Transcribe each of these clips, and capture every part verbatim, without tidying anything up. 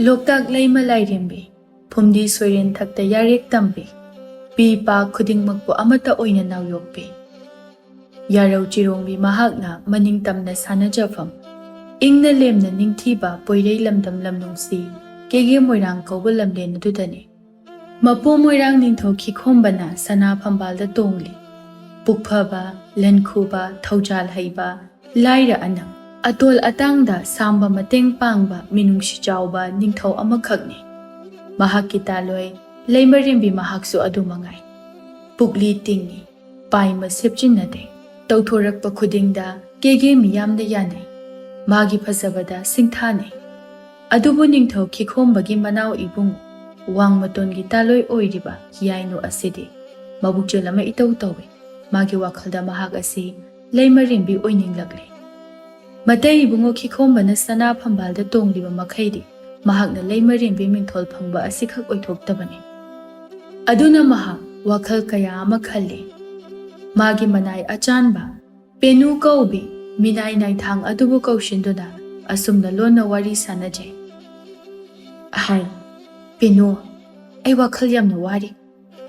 ꯂꯣꯛꯇꯥꯛ ꯂꯩꯃ ꯂꯥꯏꯔꯦꯝꯕꯤ, ꯐꯨꯝꯗꯤ ꯁꯣꯏꯔꯦꯟ ꯊꯛꯇ ꯌꯥꯔꯦꯛ ꯇꯝꯕꯤ, ꯄꯤ ꯄꯥ ꯈꯨꯗꯤꯡꯃꯛꯄꯨ ꯑꯃꯠꯇ ꯑꯣꯏꯅ ꯅꯥꯎꯌꯣꯛꯄꯤ꯫ ꯌꯥꯔꯧ ꯆꯤꯔꯣꯡꯕꯤ ꯃꯍꯥꯛꯅ ꯃꯅꯤꯡ ꯇꯝꯅ ꯁꯥꯟꯅꯖꯐꯝ, ꯏꯪꯅ ꯂꯦꯝꯅ ꯅꯤꯡꯊꯤꯕ ꯄꯣꯏꯔꯩ ꯂꯝꯗꯝ ꯂꯝꯅꯨꯡꯁꯤ ꯀꯦꯒꯦ ꯃꯣꯏꯔꯥꯡ ꯀꯧꯕ ꯂꯝꯂꯦꯟ ꯑꯗꯨꯗꯅꯤ꯫ ꯃꯄꯣ ꯃꯣꯏꯔꯥꯡ ꯅꯤꯡꯊꯧ ꯈꯤꯈꯣꯝꯕꯅ ꯁꯅꯥ ꯐꯝꯕꯥꯜꯗ ꯇꯣꯡꯂꯤ꯫ ꯄꯨꯛꯐꯕ, ꯂꯟꯈꯨꯕ, ꯊꯧꯖꯥꯜ ꯍꯩꯕ, ꯂꯥꯏꯔ ꯑꯅꯪ, ꯑꯇꯣꯜ ꯑꯇꯥꯡꯗ ꯁꯥꯝꯕ ꯃꯇꯦꯡ ꯄꯥꯡꯕ ꯃꯤꯅꯨꯡꯁꯤ ꯆꯥꯎꯕ ꯅꯤꯡꯊꯧ ꯑꯃꯈꯛꯅꯤ꯫ ꯃꯍꯥꯛꯀꯤ ꯇꯥꯂꯣꯏ ꯂꯩꯃꯔꯦꯝꯕꯤ ꯃꯍꯥꯛꯁꯨ ꯑꯗꯨ ꯃꯉꯥꯏ꯫ ꯄꯨꯛꯂꯤ ꯇꯤꯡꯏ, ꯄꯥꯏꯃ ꯁꯦꯞꯆꯤꯟꯅꯗꯦ꯫ ꯇꯧꯊꯣꯔꯛꯄ ꯈꯨꯗꯤꯡꯗ ꯀꯦꯒꯦ ꯃꯤꯌꯥꯝꯅ ꯌꯥꯅꯩ꯫ ꯃꯥꯒꯤ ꯐꯖꯕꯗ ꯁꯤꯡꯊꯥꯅꯩ꯫ ꯑꯗꯨꯕꯨ ꯅꯤꯡꯊꯧ ꯈꯤꯈꯣꯝꯕꯒꯤ ꯃꯅꯥꯎ ꯏꯕꯨꯡ ꯋꯥꯡꯃꯇꯣꯟꯒꯤ ꯇꯥꯂꯣꯏ ꯑꯣꯏꯔꯤꯕ ꯍꯤꯌꯥꯏꯅꯨ ꯑꯁꯤꯗꯤ ꯃꯕꯨꯛꯆꯦꯜ ꯑꯃ ꯏꯇꯧ ꯇꯧꯏ꯫ ꯃꯥꯒꯤ ꯋꯥꯈꯜꯗ ꯃꯍꯥꯛ ꯑꯁꯤ ꯂꯩꯃꯔꯦꯝꯕꯤ ꯑꯣꯏꯅꯤꯡꯂꯛꯂꯦ꯫ ꯃꯇꯩ ꯏꯕꯨꯡꯉꯣ ꯈꯤꯈꯣꯝꯕꯅ ꯁꯅꯥ ꯐꯝꯕꯥꯜꯗ ꯇꯣꯡꯂꯤꯕ ꯃꯈꯩꯗꯤ ꯃꯍꯥꯛꯅ ꯂꯩꯃꯔꯦꯝꯕꯤ ꯃꯤꯡꯊꯣꯜ ꯐꯪꯕ ꯑꯁꯤꯈꯛ ꯑꯣꯏꯊꯣꯛꯇꯕꯅꯤ꯫ ꯑꯗꯨꯅ ꯃꯍꯥꯛ ꯋꯥꯈꯜ ꯀꯌꯥ ꯑꯃ ꯈꯜꯂꯤ꯫ ꯃꯥꯒꯤ ꯃꯅꯥꯏ ꯑꯆꯥꯟꯕ ꯄꯦꯅꯨ ꯀꯧꯕꯤ ꯃꯤꯅꯥꯏ ꯅꯥꯏꯊꯥꯡ ꯑꯗꯨꯕꯨ ꯀꯧꯁꯤꯟꯗꯨꯅ ꯑꯁꯨꯝꯅ ꯂꯣꯟꯅ ꯋꯥꯔꯤ ꯁꯥꯅꯖꯩ꯫ ꯍꯥꯏ, "ꯄꯦꯅꯨ, ꯑꯩ ꯋꯥꯈꯜ ꯌꯥꯝꯅ ꯋꯥꯔꯤ꯫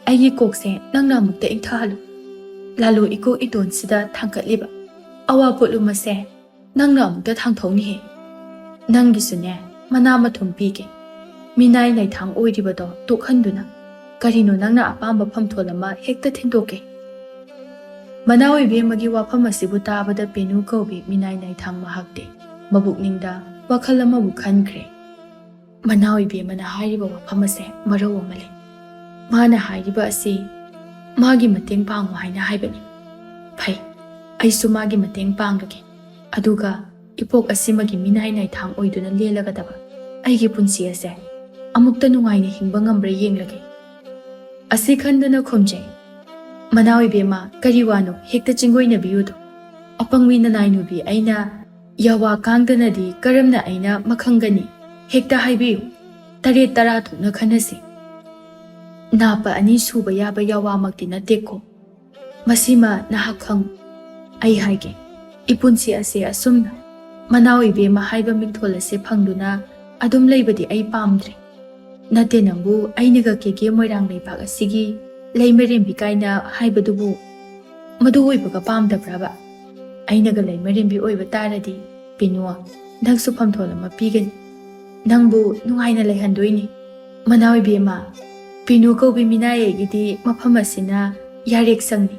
ꯑꯩꯒꯤ ꯀꯣꯛꯁꯦ ꯅꯪꯅ ꯑꯃꯨꯛꯇ ꯏꯪꯊꯍꯜꯂꯨ꯫ ꯂꯥꯂꯣ ꯏꯀꯣꯛ ꯏꯇꯣꯟꯁꯤꯗ ꯊꯥꯡꯒꯠꯂꯤꯕ ꯑꯋꯥ ꯄꯣꯠꯂꯨꯝ ꯑꯁꯦ ꯅꯪꯅ ꯑꯃꯨꯛꯇ ꯊꯥꯡꯊꯣꯛꯅꯤꯍꯦ꯫ ꯅꯪꯒꯤꯁꯨꯅꯦ, ꯃꯅꯥ ꯃꯊꯨꯝ ꯄꯤꯒꯦ꯫ ꯃꯤꯅꯥꯏ ꯅꯥꯏꯊꯥꯡ ꯑꯣꯏꯔꯤꯕꯗꯣ ꯇꯣꯛꯍꯟꯗꯨꯅ ꯀꯔꯤꯅꯣ ꯅꯪꯅ ꯑꯄꯥꯝꯕ ꯐꯝꯊꯣꯜ ꯑꯃ ꯍꯦꯛꯇ ꯊꯤꯟꯗꯣꯛꯀꯦ꯫" ꯃꯅꯥꯎ ꯏꯕꯦꯝꯃꯒꯤ ꯋꯥꯐꯝ ꯑꯁꯤꯕꯨ ꯇꯥꯕꯗ ꯄꯦꯅꯨ ꯀꯧꯕꯤ ꯃꯤꯅꯥꯏ ꯅꯥꯏꯊꯥꯡ ꯃꯍꯥꯛꯇꯤ ꯃꯕꯨꯛꯅꯤꯡꯗ ꯋꯥꯈꯜ ꯑꯃꯕꯨ ꯈꯟꯈ꯭ꯔꯦ꯫ ꯃꯅꯥꯎ ꯏꯕꯦꯝꯃꯅ ꯍꯥꯏꯔꯤꯕ ꯋꯥꯐꯝ ꯑꯁꯦ ꯃꯔꯧ ꯑꯃ ꯂꯩ꯫ ꯃꯥꯅ ꯍꯥꯏꯔꯤꯕ ꯑꯁꯤ ꯃꯥꯒꯤ ꯃꯇꯦꯡ ꯄꯥꯡꯉꯨ ꯍꯥꯏꯅ ꯍꯥꯏꯕꯅꯤ꯫ ꯐꯩ, ꯑꯩꯁꯨ ꯃꯥꯒꯤ ꯃꯇꯦꯡ ꯄꯥꯡꯂꯒꯦ꯫ ꯑꯗꯨꯒ ꯏꯄꯣꯛ ꯑꯁꯤꯃꯒꯤ ꯃꯤꯅꯥꯏ ꯅꯥꯏꯊꯥꯡ ꯑꯣꯏꯗꯨꯅ ꯂꯦꯜꯂꯒꯗꯕ ꯑꯩꯒꯤ ꯄꯨꯟꯁꯤ ꯑꯁꯦ ꯑꯃꯨꯛꯇ ꯅꯨꯡꯉꯥꯏꯅ ꯍꯤꯡꯕ ꯉꯝꯕ꯭ꯔꯥ ꯌꯦꯡꯂꯒꯦ꯫ ꯑꯁꯤ ꯈꯟꯗꯨꯅ ꯈꯨꯝꯖꯩ, "ꯃꯅꯥꯎ ꯏꯕꯦꯝꯃ, ꯀꯔꯤ ꯋꯥꯅꯣ? ꯍꯦꯛꯇ ꯆꯤꯡꯒꯣꯏꯅꯕꯤꯌꯨꯗꯣ꯫ ꯑꯄꯪꯕꯤ ꯅꯅꯥꯏ ꯅꯨꯄꯤ ꯑꯩꯅ ꯌꯥꯋꯥ ꯀꯥꯡꯗꯅꯗꯤ ꯀꯔꯝꯅ ꯑꯩꯅ ꯃꯈꯪꯒꯅꯤ? ꯍꯦꯛꯇ ꯍꯥꯏꯕꯤꯌꯨ꯫ ꯇꯔꯦꯠ ꯇꯔꯥ ꯊꯣꯛꯅ ꯈꯟꯅꯁꯤ꯫ ꯅꯥꯄ ꯑꯅꯤ ꯁꯨꯕ ꯌꯥꯕ ꯌꯥꯋꯥꯃꯛꯇꯤ ꯅꯠꯇꯦꯀꯣ꯫ ꯃꯁꯤꯃ ꯅꯍꯥꯛ ꯈꯪ꯫ ꯑꯩ ꯍꯥꯏꯒꯦ, ꯏꯄꯨꯟꯁꯤ ꯑꯁꯤ ꯑꯁꯨꯝꯅ ꯃꯅꯥꯎ ꯏꯕꯦꯝꯃ ꯍꯥꯏꯕ ꯃꯤꯡꯊꯣꯜ ꯑꯁꯤ ꯐꯪꯗꯨꯅ ꯑꯗꯨꯝ ꯂꯩꯕꯗꯤ ꯑꯩ ꯄꯥꯝꯗ꯭ꯔꯦ꯫ ꯅꯠꯇꯦ, ꯅꯪꯕꯨ ꯑꯩꯅꯒ ꯀꯦꯀꯦ ꯃꯣꯏꯔꯥꯡ ꯂꯩꯄꯥꯛ ꯑꯁꯤꯒꯤ ꯂꯩꯃꯔꯦꯝꯕꯤ ꯀꯥꯏꯅ ꯍꯥꯏꯕꯗꯨꯕꯨ ꯃꯗꯨ ꯑꯣꯏꯕꯒ ꯄꯥꯝꯗꯕ꯭ꯔꯕ? ꯑꯩꯅꯒ ꯂꯩꯃꯔꯦꯝꯕꯤ ꯑꯣꯏꯕ ꯇꯥꯔꯗꯤ, ꯄꯤꯅꯨ, ꯅꯪꯁꯨ ꯐꯝꯊꯣꯜ ꯑꯃ ꯄꯤꯒꯅꯤ꯫ ꯅꯪꯕꯨ ꯅꯨꯡꯉꯥꯏꯅ ꯂꯩꯍꯟꯗꯣꯏꯅꯤ꯫ ꯃꯅꯥꯎ ꯏꯕꯦꯝꯃ, ꯄꯤꯅꯨ ꯀꯧꯕꯤ ꯃꯤꯅꯥꯏ ꯑꯩꯒꯤꯗꯤ ꯃꯐꯝ ꯑꯁꯤꯅ ꯌꯥꯔꯦꯛ ꯁꯪꯅꯤ꯫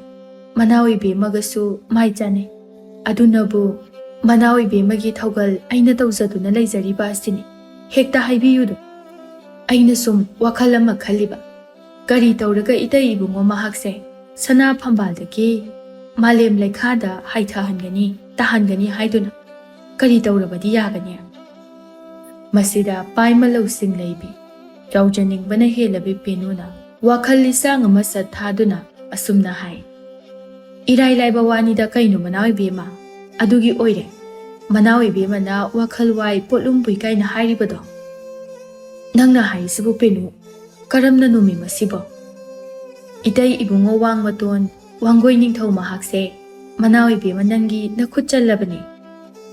ꯃꯅꯥꯎ ꯏꯕꯦꯝꯃꯒꯁꯨ ꯃꯥꯏ ꯆꯥꯟꯅꯩ꯫ ꯑꯗꯨꯅꯕꯨ ꯃꯅꯥꯎ ꯏꯕꯦꯝꯃꯒꯤ ꯊꯧꯒꯜ ꯑꯩꯅ ꯇꯧꯖꯗꯨꯅ ꯂꯩꯖꯔꯤꯕ ꯑꯁꯤꯅꯤ꯫ ꯍꯦꯛꯇ ꯍꯥꯏꯕꯤꯌꯨꯗꯣ꯫ ꯑꯩꯅ ꯁꯨꯝ ꯋꯥꯈꯜ ꯑꯃ ꯈꯜꯂꯤꯕ꯫ ꯀꯔꯤ ꯇꯧꯔꯒ ꯏꯇꯩ ꯏꯕꯨꯡꯉꯣ ꯃꯍꯥꯛꯁꯦ ꯁꯅꯥ ꯐꯝꯕꯥꯜꯗꯒꯤ ꯃꯥꯂꯦꯝ ꯂꯩꯈꯥꯗ ꯍꯥꯏꯊꯍꯟꯒꯅꯤ, ꯇꯥꯍꯟꯒꯅꯤ ꯍꯥꯏꯗꯨꯅ? ꯀꯔꯤ ꯇꯧꯔꯕꯗꯤ ꯌꯥꯒꯅꯤ? ꯃꯁꯤꯗ ꯄꯥꯏꯃ ꯂꯧꯁꯤꯡ ꯂꯩꯕꯤ, ꯌꯥꯎꯖꯅꯤꯡꯕꯅ ꯍꯦꯜꯂꯕꯤ ꯄꯦꯅꯨꯅ ꯋꯥꯈꯜ ꯂꯤꯁꯥꯡ ꯑꯃ ꯁꯠ ꯊꯥꯗꯨꯅ ꯑꯁꯨꯝꯅ ꯍꯥꯏ, "ꯏꯔꯥꯏ ꯂꯥꯏꯕ ꯋꯥꯅꯤꯗ ꯀꯩꯅꯣ, ꯃꯅꯥꯎ ꯏꯕꯦꯝꯃ? ꯑꯗꯨꯒꯤ ꯑꯣꯏꯔꯦ ꯃꯅꯥꯎ ꯏꯕꯦꯝꯃꯅ ꯋꯥꯈꯜ ꯋꯥꯏ, ꯄꯣꯠꯂꯨꯝ ꯄꯨꯏ ꯀꯥꯏꯅ ꯍꯥꯏꯔꯤꯕꯗꯣ?" "ꯅꯪꯅ ꯍꯥꯏꯔꯤꯁꯤꯕꯨ ꯄꯦꯅꯨ, ꯀꯔꯝꯅ ꯅꯨꯃꯤ ꯃꯁꯤꯕꯣ?" "ꯏꯇꯩ ꯏꯕꯨꯡꯉꯣ ꯋꯥꯡꯃꯇꯣꯟ ꯋꯥꯡꯒꯣꯏ ꯅꯤꯡꯊꯧ ꯃꯍꯥꯛꯁꯦ ꯃꯅꯥꯎ ꯏꯕꯦꯝꯃ ꯅꯪꯒꯤ ꯅꯈꯨꯠ ꯆꯜꯂꯕꯅꯤ꯫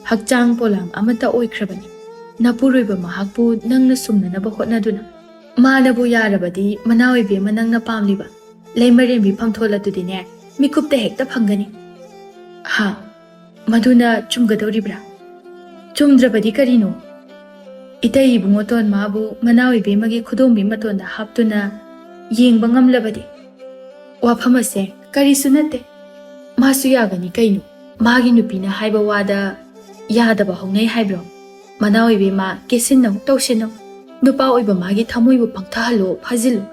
ꯍꯛꯆꯥꯡ ꯄꯣꯂꯥꯡ ꯑꯃꯠꯇ ꯑꯣꯏꯈ꯭ꯔꯕꯅꯤ꯫ ꯅꯄꯨꯔꯣꯏꯕ ꯃꯍꯥꯛꯄꯨ ꯅꯪꯅ ꯁꯨꯝꯅꯅꯕ ꯍꯣꯠꯅꯗꯨꯅ꯫ ꯃꯥꯅꯕꯨ ꯌꯥꯔꯕꯗꯤ ꯃꯅꯥꯎ ꯏꯕꯦꯝꯃ ꯅꯪꯅ ꯄꯥꯝꯂꯤꯕ ꯂꯩꯃꯔꯦꯝꯕꯤ ꯐꯝꯊꯣꯜ ꯑꯗꯨꯗꯤꯅꯦ ꯃꯤꯀꯨꯞꯇ ꯍꯦꯛꯇ ꯐꯪꯒꯅꯤ꯫" "ꯍꯥ? ꯃꯗꯨꯅ ꯆꯨꯝꯒꯗꯧꯔꯤꯕ꯭ꯔꯥ?" "ꯆꯨꯝꯗ꯭ꯔꯕꯗꯤ ꯀꯔꯤꯅꯣ? ꯏꯇꯩ ꯏꯕꯨꯡꯉꯣꯇꯣꯟ ꯃꯥꯕꯨ ꯃꯅꯥꯎ ꯏꯕꯦꯝꯃꯒꯤ ꯈꯨꯗꯣꯝꯕꯤ ꯃꯇꯣꯟꯗ ꯍꯥꯞꯇꯨꯅ ꯌꯦꯡꯕ ꯉꯝꯂꯕꯗꯤ ꯋꯥꯐꯝ ꯑꯁꯦ ꯀꯔꯤꯁꯨ ꯅꯠꯇꯦ꯫ ꯃꯥꯁꯨ ꯌꯥꯒꯅꯤ ꯀꯩꯅꯣ꯫ ꯃꯥꯒꯤ ꯅꯨꯄꯤꯅ ꯍꯥꯏꯕ ꯋꯥꯗ ꯌꯥꯗꯕ ꯍꯧꯅꯩ ꯍꯥꯏꯕ꯭ꯔꯣ? ꯃꯅꯥꯎ ꯏꯕꯦꯝꯃ, ꯀꯦꯁꯤꯟꯅꯧ, ꯇꯧꯁꯤꯟꯅꯧ꯫ ꯅꯨꯄꯥ ꯑꯣꯏꯕ ꯃꯥꯒꯤ ꯊꯃꯣꯏꯕꯨ ꯄꯪꯊꯍꯜꯂꯣ, ꯐꯥꯖꯤꯜꯂꯨ꯫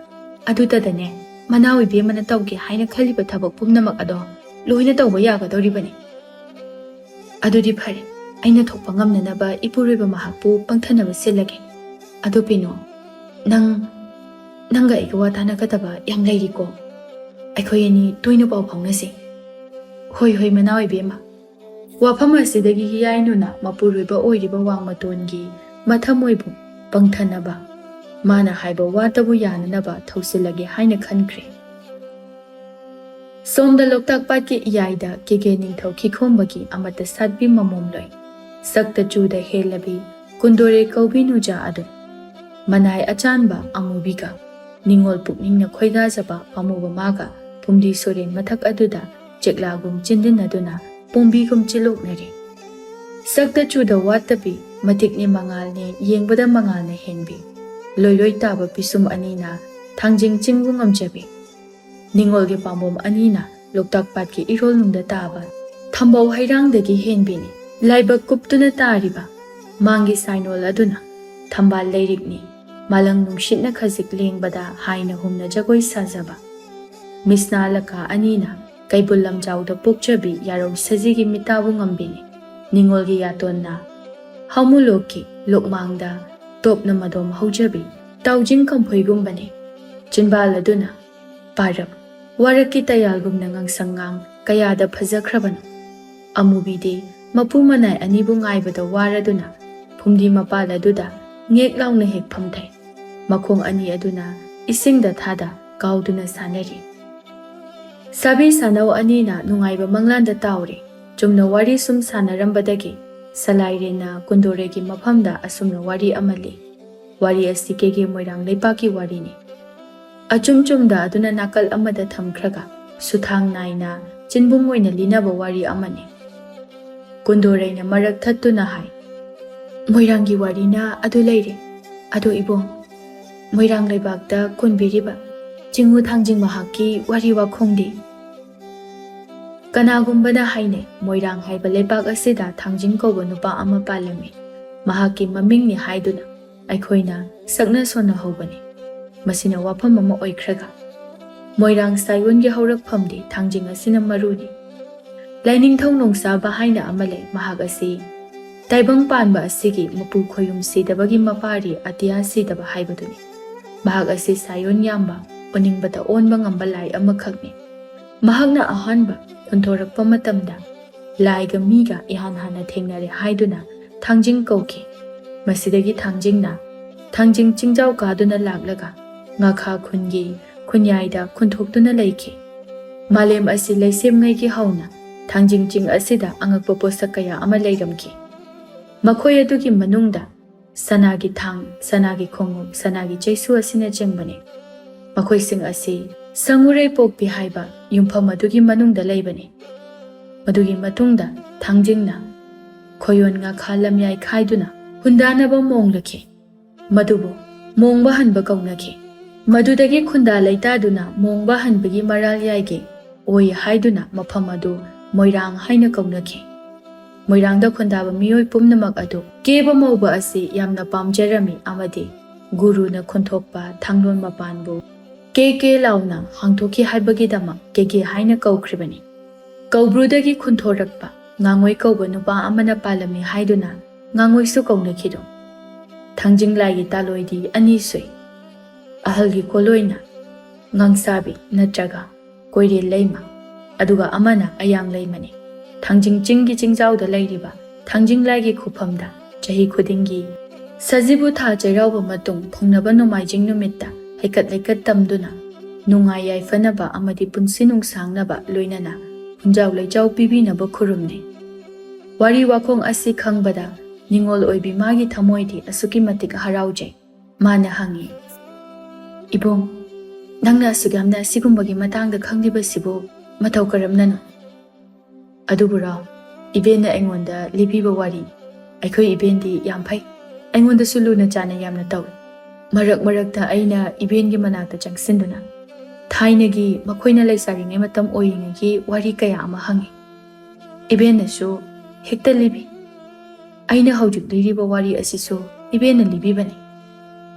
ꯑꯗꯨꯇꯗꯅꯦ, ꯃꯅꯥꯎ ꯏꯕꯦꯝꯃꯅ ꯇꯧꯒꯦ ꯍꯥꯏꯅ ꯈꯜꯂꯤꯕ ꯊꯕꯛ ꯄꯨꯝꯅꯃꯛ ꯑꯗꯣ ꯂꯣꯏꯅ ꯇꯧꯕ ꯌꯥꯒꯗꯧꯔꯤꯕꯅꯤ꯫ ꯑꯗꯨꯗꯤ ꯐꯔꯦ, ꯑꯩꯅ ꯊꯣꯛꯄ ꯉꯝꯅꯅꯕ ꯏꯄꯨꯔꯣꯏꯕ ꯃꯍꯥꯛꯄꯨ ꯄꯪꯊꯅꯕ ꯁꯤꯜꯂꯒꯦ꯫ ꯑꯗꯨ ꯄꯤꯅꯣ, ꯅꯪ, ꯅꯪꯒ ꯑꯩꯒ ꯋꯥ ꯇꯥꯅꯒꯗꯕ ꯌꯥꯝ ꯂꯩꯔꯤꯀꯣ꯫ ꯑꯩꯈꯣꯏ ꯑꯅꯤ ꯇꯣꯏꯅ ꯄꯥꯎ ꯐꯥꯎꯅꯁꯤ꯫" "ꯍꯣꯏ, ꯍꯣꯏ, ꯃꯅꯥꯎ ꯏꯕꯦꯝꯃ꯫" ꯋꯥꯐꯝ ꯑꯁꯤꯗꯒꯤ ꯍꯤꯌꯥꯏꯅꯨꯅ ꯃꯄꯨꯔꯣꯏꯕ ꯑꯣꯏꯔꯤꯕ ꯋꯥꯡꯃꯇꯣꯟꯒꯤ ꯃꯊꯃꯣꯏꯕꯨ ꯄꯪꯊꯅꯕ, ꯃꯥꯅ ꯍꯥꯏꯕ ꯋꯥꯇꯕꯨ ꯌꯥꯅꯅꯕ ꯊꯧꯁꯤꯜꯂꯒꯦ ꯍꯥꯏꯅ ꯈꯟꯈ꯭ꯔꯦ꯫ ꯁꯣꯝꯗ ꯂꯣꯛꯇꯥꯛ ꯄꯥꯠꯀꯤ ꯏꯌꯥꯏꯗ ꯀꯦꯀꯦ ꯅꯤꯡꯊꯧ ꯈꯤꯈꯣꯝꯕꯒꯤ ꯑꯃꯠꯇ ꯁꯥꯠꯄꯤ ꯃꯃꯣꯝꯂꯣꯏ, ꯁꯛꯇ ꯆꯨꯗ ꯍꯦꯜꯂꯕꯤ, ꯀꯨꯟꯗꯣꯔꯦ ꯀꯧꯕꯤ ꯅꯨꯖꯥ ꯑꯗꯨ ꯃꯅꯥꯏ ꯑꯆꯥꯟꯕ ꯑꯃꯨꯕꯤꯒ ꯅꯤꯉꯣꯜ ꯄꯨꯛꯅꯤꯡꯅ ꯈꯣꯏꯗꯥꯖꯕ ꯄꯥꯝꯃꯨꯕ ꯃꯥꯒ ꯐꯨꯝꯗꯤ ꯁꯣꯔꯦꯟ ꯃꯊꯛ ꯑꯗꯨꯗ ꯆꯦꯛꯂꯥꯒꯨꯝ ꯆꯤꯟꯗꯤꯟꯅꯗꯨꯅ ꯄꯣꯝꯕꯤꯒꯨꯝ ꯆꯤꯂꯣꯛꯅꯔꯤ꯫ ꯁꯛꯇ ꯆꯨꯗ ꯋꯥꯠꯇꯕꯤ, ꯃꯇꯤꯛꯅꯤ ꯃꯉꯥꯜꯅꯤ ꯌꯦꯡꯕꯗ ꯃꯉꯥꯜꯅ ꯍꯦꯟꯕꯤ, ꯂꯣꯏꯂꯣꯏ ꯇꯥꯕ ꯄꯤꯁꯨꯝ ꯑꯅꯤꯅ ꯊꯥꯡꯖꯤꯡ ꯆꯤꯡꯕꯨ ꯉꯝꯖꯕꯤ, ꯅꯤꯉꯣꯜꯒꯤ ꯄꯥꯝꯕꯣꯝ ꯑꯅꯤꯅ ꯂꯣꯛꯇꯥꯛ ꯄꯥꯠꯀꯤ ꯏꯔꯣꯜꯅꯨꯡꯗ ꯇꯥꯕ ꯊꯝꯕꯧ ꯍꯩꯔꯥꯡꯗꯒꯤ ꯍꯦꯟꯕꯤꯅꯤ꯫ ꯂꯥꯏꯕꯛ ꯀꯨꯞꯇꯨꯅ ꯇꯥꯔꯤꯕ ꯃꯥꯡꯒꯤ ꯁꯥꯏꯅꯣꯜ ꯑꯗꯨꯅ ꯊꯝꯕꯥꯜ ꯂꯩꯔꯤꯛꯅꯤ꯫ ꯃꯥꯂꯪ ꯅꯨꯡꯁꯤꯠꯅ ꯈꯖꯤꯛ ꯂꯦꯡꯕꯗ ꯍꯥꯏꯅ ꯍꯨꯝꯅ ꯖꯒꯣꯏ ꯁꯥꯖꯕ ꯃꯤꯁꯅꯥ ꯂꯀꯥ ꯑꯅꯤꯅ ꯀꯩꯕꯨꯜ ꯂꯝꯖꯥꯎꯗ ꯄꯣꯛꯆꯕꯤ ꯌꯥꯔꯧ ꯁꯖꯤꯒꯤ ꯃꯤꯇꯥꯕꯨ ꯉꯝꯕꯤꯅꯤ꯫ ꯅꯤꯉꯣꯜꯒꯤ ꯌꯥꯇꯣꯟꯅ ꯍꯥꯃꯨꯂꯣꯛꯀꯤ ꯂꯣꯛꯃꯥꯡꯗ ꯇꯣꯞꯅ ꯃꯗꯣꯝ ꯍꯧꯖꯕꯤ ꯇꯥꯎꯖꯤꯡ ꯀꯝꯐꯣꯏꯒꯨꯝꯕꯅꯤ꯫ ꯆꯤꯟꯕꯥꯜ ꯑꯗꯨꯅ ꯄꯥꯔꯞ ꯋꯥꯔꯛꯀꯤ ꯇꯌꯥꯜꯒꯨꯝꯅ ꯉꯥꯡꯁꯪ ꯉꯥꯡ ꯀꯌꯥꯗ ꯐꯖꯈ꯭ꯔꯕꯅꯣ꯫ ꯑꯃꯨꯕꯤꯗꯤ ꯃꯄꯨ ꯃꯅꯥꯏ ꯑꯅꯤꯕꯨ ꯉꯥꯏꯕꯗ ꯋꯥꯔꯗꯨꯅ ꯐꯨꯝꯗꯤ ꯃꯄꯥꯜ ꯑꯗꯨꯗ ꯉꯦꯛ ꯂꯥꯎꯅ ꯍꯦꯛ ꯐꯝꯊꯩ꯫ ꯃꯈꯣꯡ ꯑꯅꯤ ꯑꯗꯨꯅ ꯏꯁꯤꯡꯗ ꯊꯥꯗ ꯀꯥꯎꯗꯨꯅ ꯁꯥꯟꯅꯔꯤ꯫ ꯁꯥꯕꯤ ꯁꯥꯅꯧ ꯑꯅꯤꯅ ꯅꯨꯡꯉꯥꯏꯕ ꯃꯪꯂꯥꯟꯗ ꯇꯥꯎꯔꯤ꯫ ꯆꯨꯝꯅ ꯋꯥꯔꯤ ꯁꯨꯝ ꯁꯥꯟꯅꯔꯝꯕꯗꯒꯤ ꯁꯂꯥꯏꯔꯦꯟꯅ ꯀꯨꯟꯗꯣꯔꯦꯒꯤ ꯃꯐꯝꯗ ꯑꯁꯨꯝꯅ ꯋꯥꯔꯤ ꯑꯃ ꯂꯤ꯫ ꯋꯥꯔꯤ ꯑꯁꯤ ꯀꯦꯒꯦ ꯃꯣꯏꯔꯥꯡ ꯂꯩꯄꯥꯛꯀꯤ ꯋꯥꯔꯤꯅꯤ꯫ ꯑꯆꯨꯝ ꯆꯨꯝꯗ ꯑꯗꯨꯅ ꯅꯥꯀꯜ ꯑꯃꯗ ꯊꯝꯈ꯭ꯔꯒ ꯁꯨꯊꯥꯡ ꯅꯥꯏꯅ ꯆꯤꯟꯕꯨꯝ ꯑꯣꯏꯅ ꯂꯤꯅꯕ ꯋꯥꯔꯤ ꯑꯃꯅꯤ꯫ ꯀꯨꯟꯗꯣꯔꯩꯅ ꯃꯔꯛ ꯊꯠꯇꯨꯅ ꯍꯥꯏ, "ꯃꯣꯏꯔꯥꯡꯒꯤ ꯋꯥꯔꯤꯅ ꯑꯗꯨ ꯂꯩꯔꯦ꯫ ꯑꯗꯣ ꯏꯕꯨꯡ, ꯃꯣꯏꯔꯥꯡ ꯂꯩꯕꯥꯛꯇ ꯀꯣꯟꯕꯤꯔꯤꯕ ꯆꯤꯡꯉꯨ ꯊꯥꯡꯖꯤꯡ ꯃꯍꯥꯛꯀꯤ ꯋꯥꯔꯤ ꯋꯥꯈꯣꯡꯗꯤ?" ꯀꯅꯥꯒꯨꯝꯕꯅ ꯍꯥꯏꯅꯩ, ꯃꯣꯏꯔꯥꯡ ꯍꯥꯏꯕ ꯂꯩꯕꯥꯛ ꯑꯁꯤꯗ ꯊꯥꯡꯖꯤꯡ ꯀꯧꯕ ꯅꯨꯄꯥ ꯑꯃ ꯄꯥꯜꯂꯝꯃꯤ꯫ ꯃꯍꯥꯛꯀꯤ ꯃꯃꯤꯡꯅꯤ ꯍꯥꯏꯗꯨꯅ ꯑꯩꯈꯣꯏꯅ ꯁꯛꯅ ꯁꯣꯟꯅꯍꯧꯕꯅꯤ꯫ ꯃꯁꯤꯅ ꯋꯥꯐꯝ ꯑꯃ ꯑꯣꯏꯈ꯭ꯔꯒ, ꯃꯣꯏꯔꯥꯡ ꯁꯥꯌꯣꯟꯒꯤ ꯍꯧꯔꯛꯐꯝꯗꯤ ꯊꯥꯡꯖꯤꯡ ꯑꯁꯤꯅ ꯃꯔꯨꯅꯤ꯫ ꯂꯥꯏꯅꯤꯡꯊꯧ ꯅꯣꯡꯁꯥꯕ ꯍꯥꯏꯅ ꯑꯃ ꯂꯩ꯫ ꯃꯍꯥꯛ ꯑꯁꯤ ꯇꯥꯏꯕꯪ ꯄꯥꯟꯕ ꯑꯁꯤꯒꯤ ꯃꯄꯨ ꯈꯣꯌꯨꯝ ꯁꯤꯗꯕꯒꯤ ꯃꯄꯥꯔꯤ ꯑꯇꯤꯌꯥ ꯁꯤꯗꯕ ꯍꯥꯏꯕꯗꯨꯅꯤ꯫ ꯃꯍꯥꯛ ꯑꯁꯤ ꯁꯥꯌꯣꯟ ꯌꯥꯝꯕ, ꯑꯣꯅꯤꯡꯕꯇ ꯑꯣꯟꯕ ꯉꯝꯕ ꯂꯥꯏ ꯑꯃꯈꯛꯅꯤ꯫ ꯃꯍꯥꯛꯅ ꯑꯍꯥꯟꯕ ꯈꯨꯟꯊꯣꯔꯛꯄ ꯃꯇꯝꯗ ꯂꯥꯏꯒ ꯃꯤꯒ ꯏꯍꯥꯟ ꯍꯥꯟꯅ ꯊꯦꯡꯅꯔꯦ ꯍꯥꯏꯗꯨꯅ ꯊꯥꯡꯖꯤꯡ ꯀꯧꯈꯤ꯫ ꯃꯁꯤꯗꯒꯤ ꯊꯥꯡꯖꯤꯡꯅ ꯊꯥꯡꯖꯤꯡ ꯆꯤꯡꯖꯥꯎ ꯀꯥꯗꯨꯅ ꯂꯥꯛꯂꯒ ꯉꯥꯈꯥ ꯈꯨꯟꯒꯤ ꯈꯨꯟꯌꯥꯏꯗ ꯈꯨꯟꯊꯣꯛꯇꯨꯅ ꯂꯩꯈꯤ꯫ ꯃꯥꯂꯦꯝ ꯑꯁꯤ ꯂꯩꯁꯦꯝꯉꯩꯒꯤ ꯍꯧꯅ ꯊꯥꯡꯖꯤꯡ ꯆꯤꯡ ꯑꯁꯤꯗ ꯑꯉꯛꯄ ꯄꯣꯠꯁꯛ ꯀꯌꯥ ꯑꯃ ꯂꯩꯔꯝꯈꯤ꯫ ꯃꯈꯣꯏ ꯑꯗꯨꯒꯤ ꯃꯅꯨꯡꯗ ꯁꯅꯥꯒꯤ ꯊꯥꯡ, ꯁꯅꯥꯒꯤ ꯈꯣꯡꯎꯞ, ꯁꯅꯥꯒꯤ ꯆꯩꯁꯨ ꯑꯁꯤꯅꯆꯤꯡꯕꯅꯤ꯫ ꯃꯈꯣꯏꯁꯤꯡ ꯑꯁꯤ ꯁꯪꯉꯨꯔꯩ ꯄꯣꯛꯄꯤ ꯍꯥꯏꯕ ꯌꯨꯝꯐꯝ ꯑꯗꯨꯒꯤ ꯃꯅꯨꯡꯗ ꯂꯩꯕꯅꯤ꯫ ꯃꯗꯨꯒꯤ ꯃꯇꯨꯡꯗ ꯊꯥꯡꯖꯤꯡꯅ ꯈꯣꯌꯣꯟ ꯉꯥꯈꯥ ꯂꯝꯌꯥꯏ ꯈꯥꯏꯗꯨꯅ ꯍꯨꯟꯗꯥꯅꯕ ꯃꯣꯡꯂꯛꯈꯤ꯫ ꯃꯗꯨꯕꯨ ꯃꯣꯡꯕ ꯍꯟꯕ ꯀꯧꯅꯈꯤ꯫ ꯃꯗꯨꯗꯒꯤ ꯈꯨꯟꯗꯥ ꯂꯩꯇꯥꯗꯨꯅ ꯃꯣꯡꯕ ꯍꯟꯕꯒꯤ ꯃꯔꯥꯜ ꯌꯥꯏꯒꯦ ꯑꯣꯏ ꯍꯥꯏꯗꯨꯅ ꯃꯐꯝ ꯑꯗꯨ ꯃꯣꯏꯔꯥꯡ ꯍꯥꯏꯅ ꯀꯧꯅꯈꯤ꯫ ꯃꯣꯏꯔꯥꯡꯗ ꯈꯨꯟꯗꯥꯕ ꯃꯤꯑꯣꯏ ꯄꯨꯝꯅꯃꯛ ꯑꯗꯨ ꯀꯦꯕ ꯃꯧꯕ ꯑꯁꯤ ꯌꯥꯝꯅ ꯄꯥꯝꯖꯔꯝꯃꯤ ꯑꯃꯗꯤ ꯒꯨꯔꯨꯅ ꯈꯨꯟꯊꯣꯛꯄ ꯊꯥꯡꯂꯣꯟ ꯃꯄꯥꯟꯕꯨ ꯀꯦ ꯀꯦ ꯂꯥꯎꯅ ꯍꯥꯡꯊꯣꯛꯈꯤ ꯍꯥꯏꯕꯒꯤꯗꯃꯛ ꯀꯦꯒꯦ ꯍꯥꯏꯅ ꯀꯧꯈ꯭ꯔꯤꯕꯅꯤ꯫ ꯀꯧꯕ꯭ꯔꯨꯗꯒꯤ ꯈꯨꯟꯊꯣꯔꯛꯄ ꯉꯥꯉꯣꯏ ꯀꯧꯕ ꯅꯨꯄꯥ ꯑꯃꯅ ꯄꯥꯜꯂꯝꯃꯤ ꯍꯥꯏꯗꯨꯅ ꯉꯥꯉꯣꯏꯁꯨ ꯀꯧꯅꯈꯤꯗꯨ꯫ ꯊꯥꯡꯖꯤꯡ ꯂꯥꯏꯒꯤ ꯇꯥꯂꯣꯏꯗꯤ ꯑꯅꯤ ꯁꯨꯏ꯫ ꯑꯍꯜꯒꯤ ꯀꯣꯂꯣꯏꯅ ꯉꯥꯡꯁꯥꯕꯤ ꯅꯠꯇ꯭ꯔꯒ ꯀꯣꯏꯔꯦꯜ ꯂꯩꯃ, ꯑꯗꯨꯒ ꯑꯃꯅ ꯑꯌꯥꯡ ꯂꯩꯃꯅꯤ꯫ ꯊꯥꯡꯖꯤꯡ ꯆꯤꯡꯒꯤ ꯆꯤꯡꯖꯥꯎꯗ ꯂꯩꯔꯤꯕ ꯊꯥꯡꯖꯤꯡ ꯂꯥꯏꯒꯤ ꯈꯨꯐꯝꯗ ꯆꯍꯤ ꯈꯨꯗꯤꯡꯒꯤ ꯁꯖꯤꯕꯨ ꯊꯥ ꯆꯩꯔꯥꯎꯕ ꯃꯇꯨꯡ ꯊꯪꯅꯕ ꯅꯣꯡꯃꯥꯏꯖꯤꯡ ꯅꯨꯃꯤꯠꯇ ꯍꯩꯀꯠ ꯂꯩꯀꯠ ꯇꯝꯗꯨꯅ ꯅꯨꯡꯉꯥꯏ ꯌꯥꯏꯐꯅꯕ ꯑꯃꯗꯤ ꯄꯨꯟꯁꯤ ꯅꯨꯡꯁꯥꯡꯅꯕ ꯂꯣꯏꯅꯅ ꯈꯨꯟꯖꯥꯎ ꯂꯩꯆꯥꯎ ꯄꯤꯕꯤꯅꯕ ꯈꯨꯔꯨꯝꯅꯩ꯫ ꯋꯥꯔꯤ ꯋꯥꯈꯣꯡ ꯑꯁꯤ ꯈꯪꯕꯗ ꯅꯤꯡꯉꯣꯜ ꯑꯣꯏꯕꯤ ꯃꯥꯒꯤ ꯊꯃꯣꯏꯗꯤ ꯑꯁꯨꯛꯀꯤ ꯃꯇꯤꯛ ꯍꯔꯥꯎꯖꯩ꯫ ꯃꯥꯅ ꯍꯪꯉꯤ, "ꯏꯕꯨꯡ, ꯅꯪꯅ ꯑꯁꯨꯛ ꯌꯥꯝꯅ ꯑꯁꯤꯒꯨꯝꯕꯒꯤ ꯃꯇꯥꯡꯗ ꯈꯪꯂꯤꯕꯁꯤꯕꯨ ꯃꯇꯧ ꯀꯔꯝꯅꯅꯣ?" "ꯑꯗꯨꯕꯨꯔꯣ, ꯏꯕꯦꯟꯅ ꯑꯩꯉꯣꯟꯗ ꯂꯤꯕꯤꯕ ꯋꯥꯔꯤ, ꯑꯩꯈꯣꯏ ꯏꯕꯦꯟꯗꯤ ꯌꯥꯝ ꯐꯩ꯫ ꯑꯩꯉꯣꯟꯗꯁꯨ ꯂꯨꯅ ꯆꯥꯟꯅ ꯌꯥꯝꯅ ꯇꯧꯏ꯫ ꯃꯔꯛ ꯃꯔꯛꯇ ꯑꯩꯅ ꯏꯕꯦꯟꯒꯤ ꯃꯅꯥꯛꯇ ꯆꯪꯁꯤꯟꯗꯨꯅ ꯊꯥꯏꯅꯒꯤ ꯃꯈꯣꯏꯅ ꯂꯩꯁꯥꯔꯤꯉꯩ ꯃꯇꯝ ꯑꯣꯏꯔꯤꯉꯩꯒꯤ ꯋꯥꯔꯤ ꯀꯌꯥ ꯑꯃ ꯍꯪꯉꯤ꯫ ꯏꯕꯦꯟꯅꯁꯨ ꯍꯦꯛꯇ ꯂꯤꯕꯤ꯫ ꯑꯩꯅ ꯍꯧꯖꯤꯛ ꯂꯤꯔꯤꯕ ꯋꯥꯔꯤ ꯑꯁꯤꯁꯨ ꯏꯕꯦꯟꯅ ꯂꯤꯕꯤꯕꯅꯤ꯫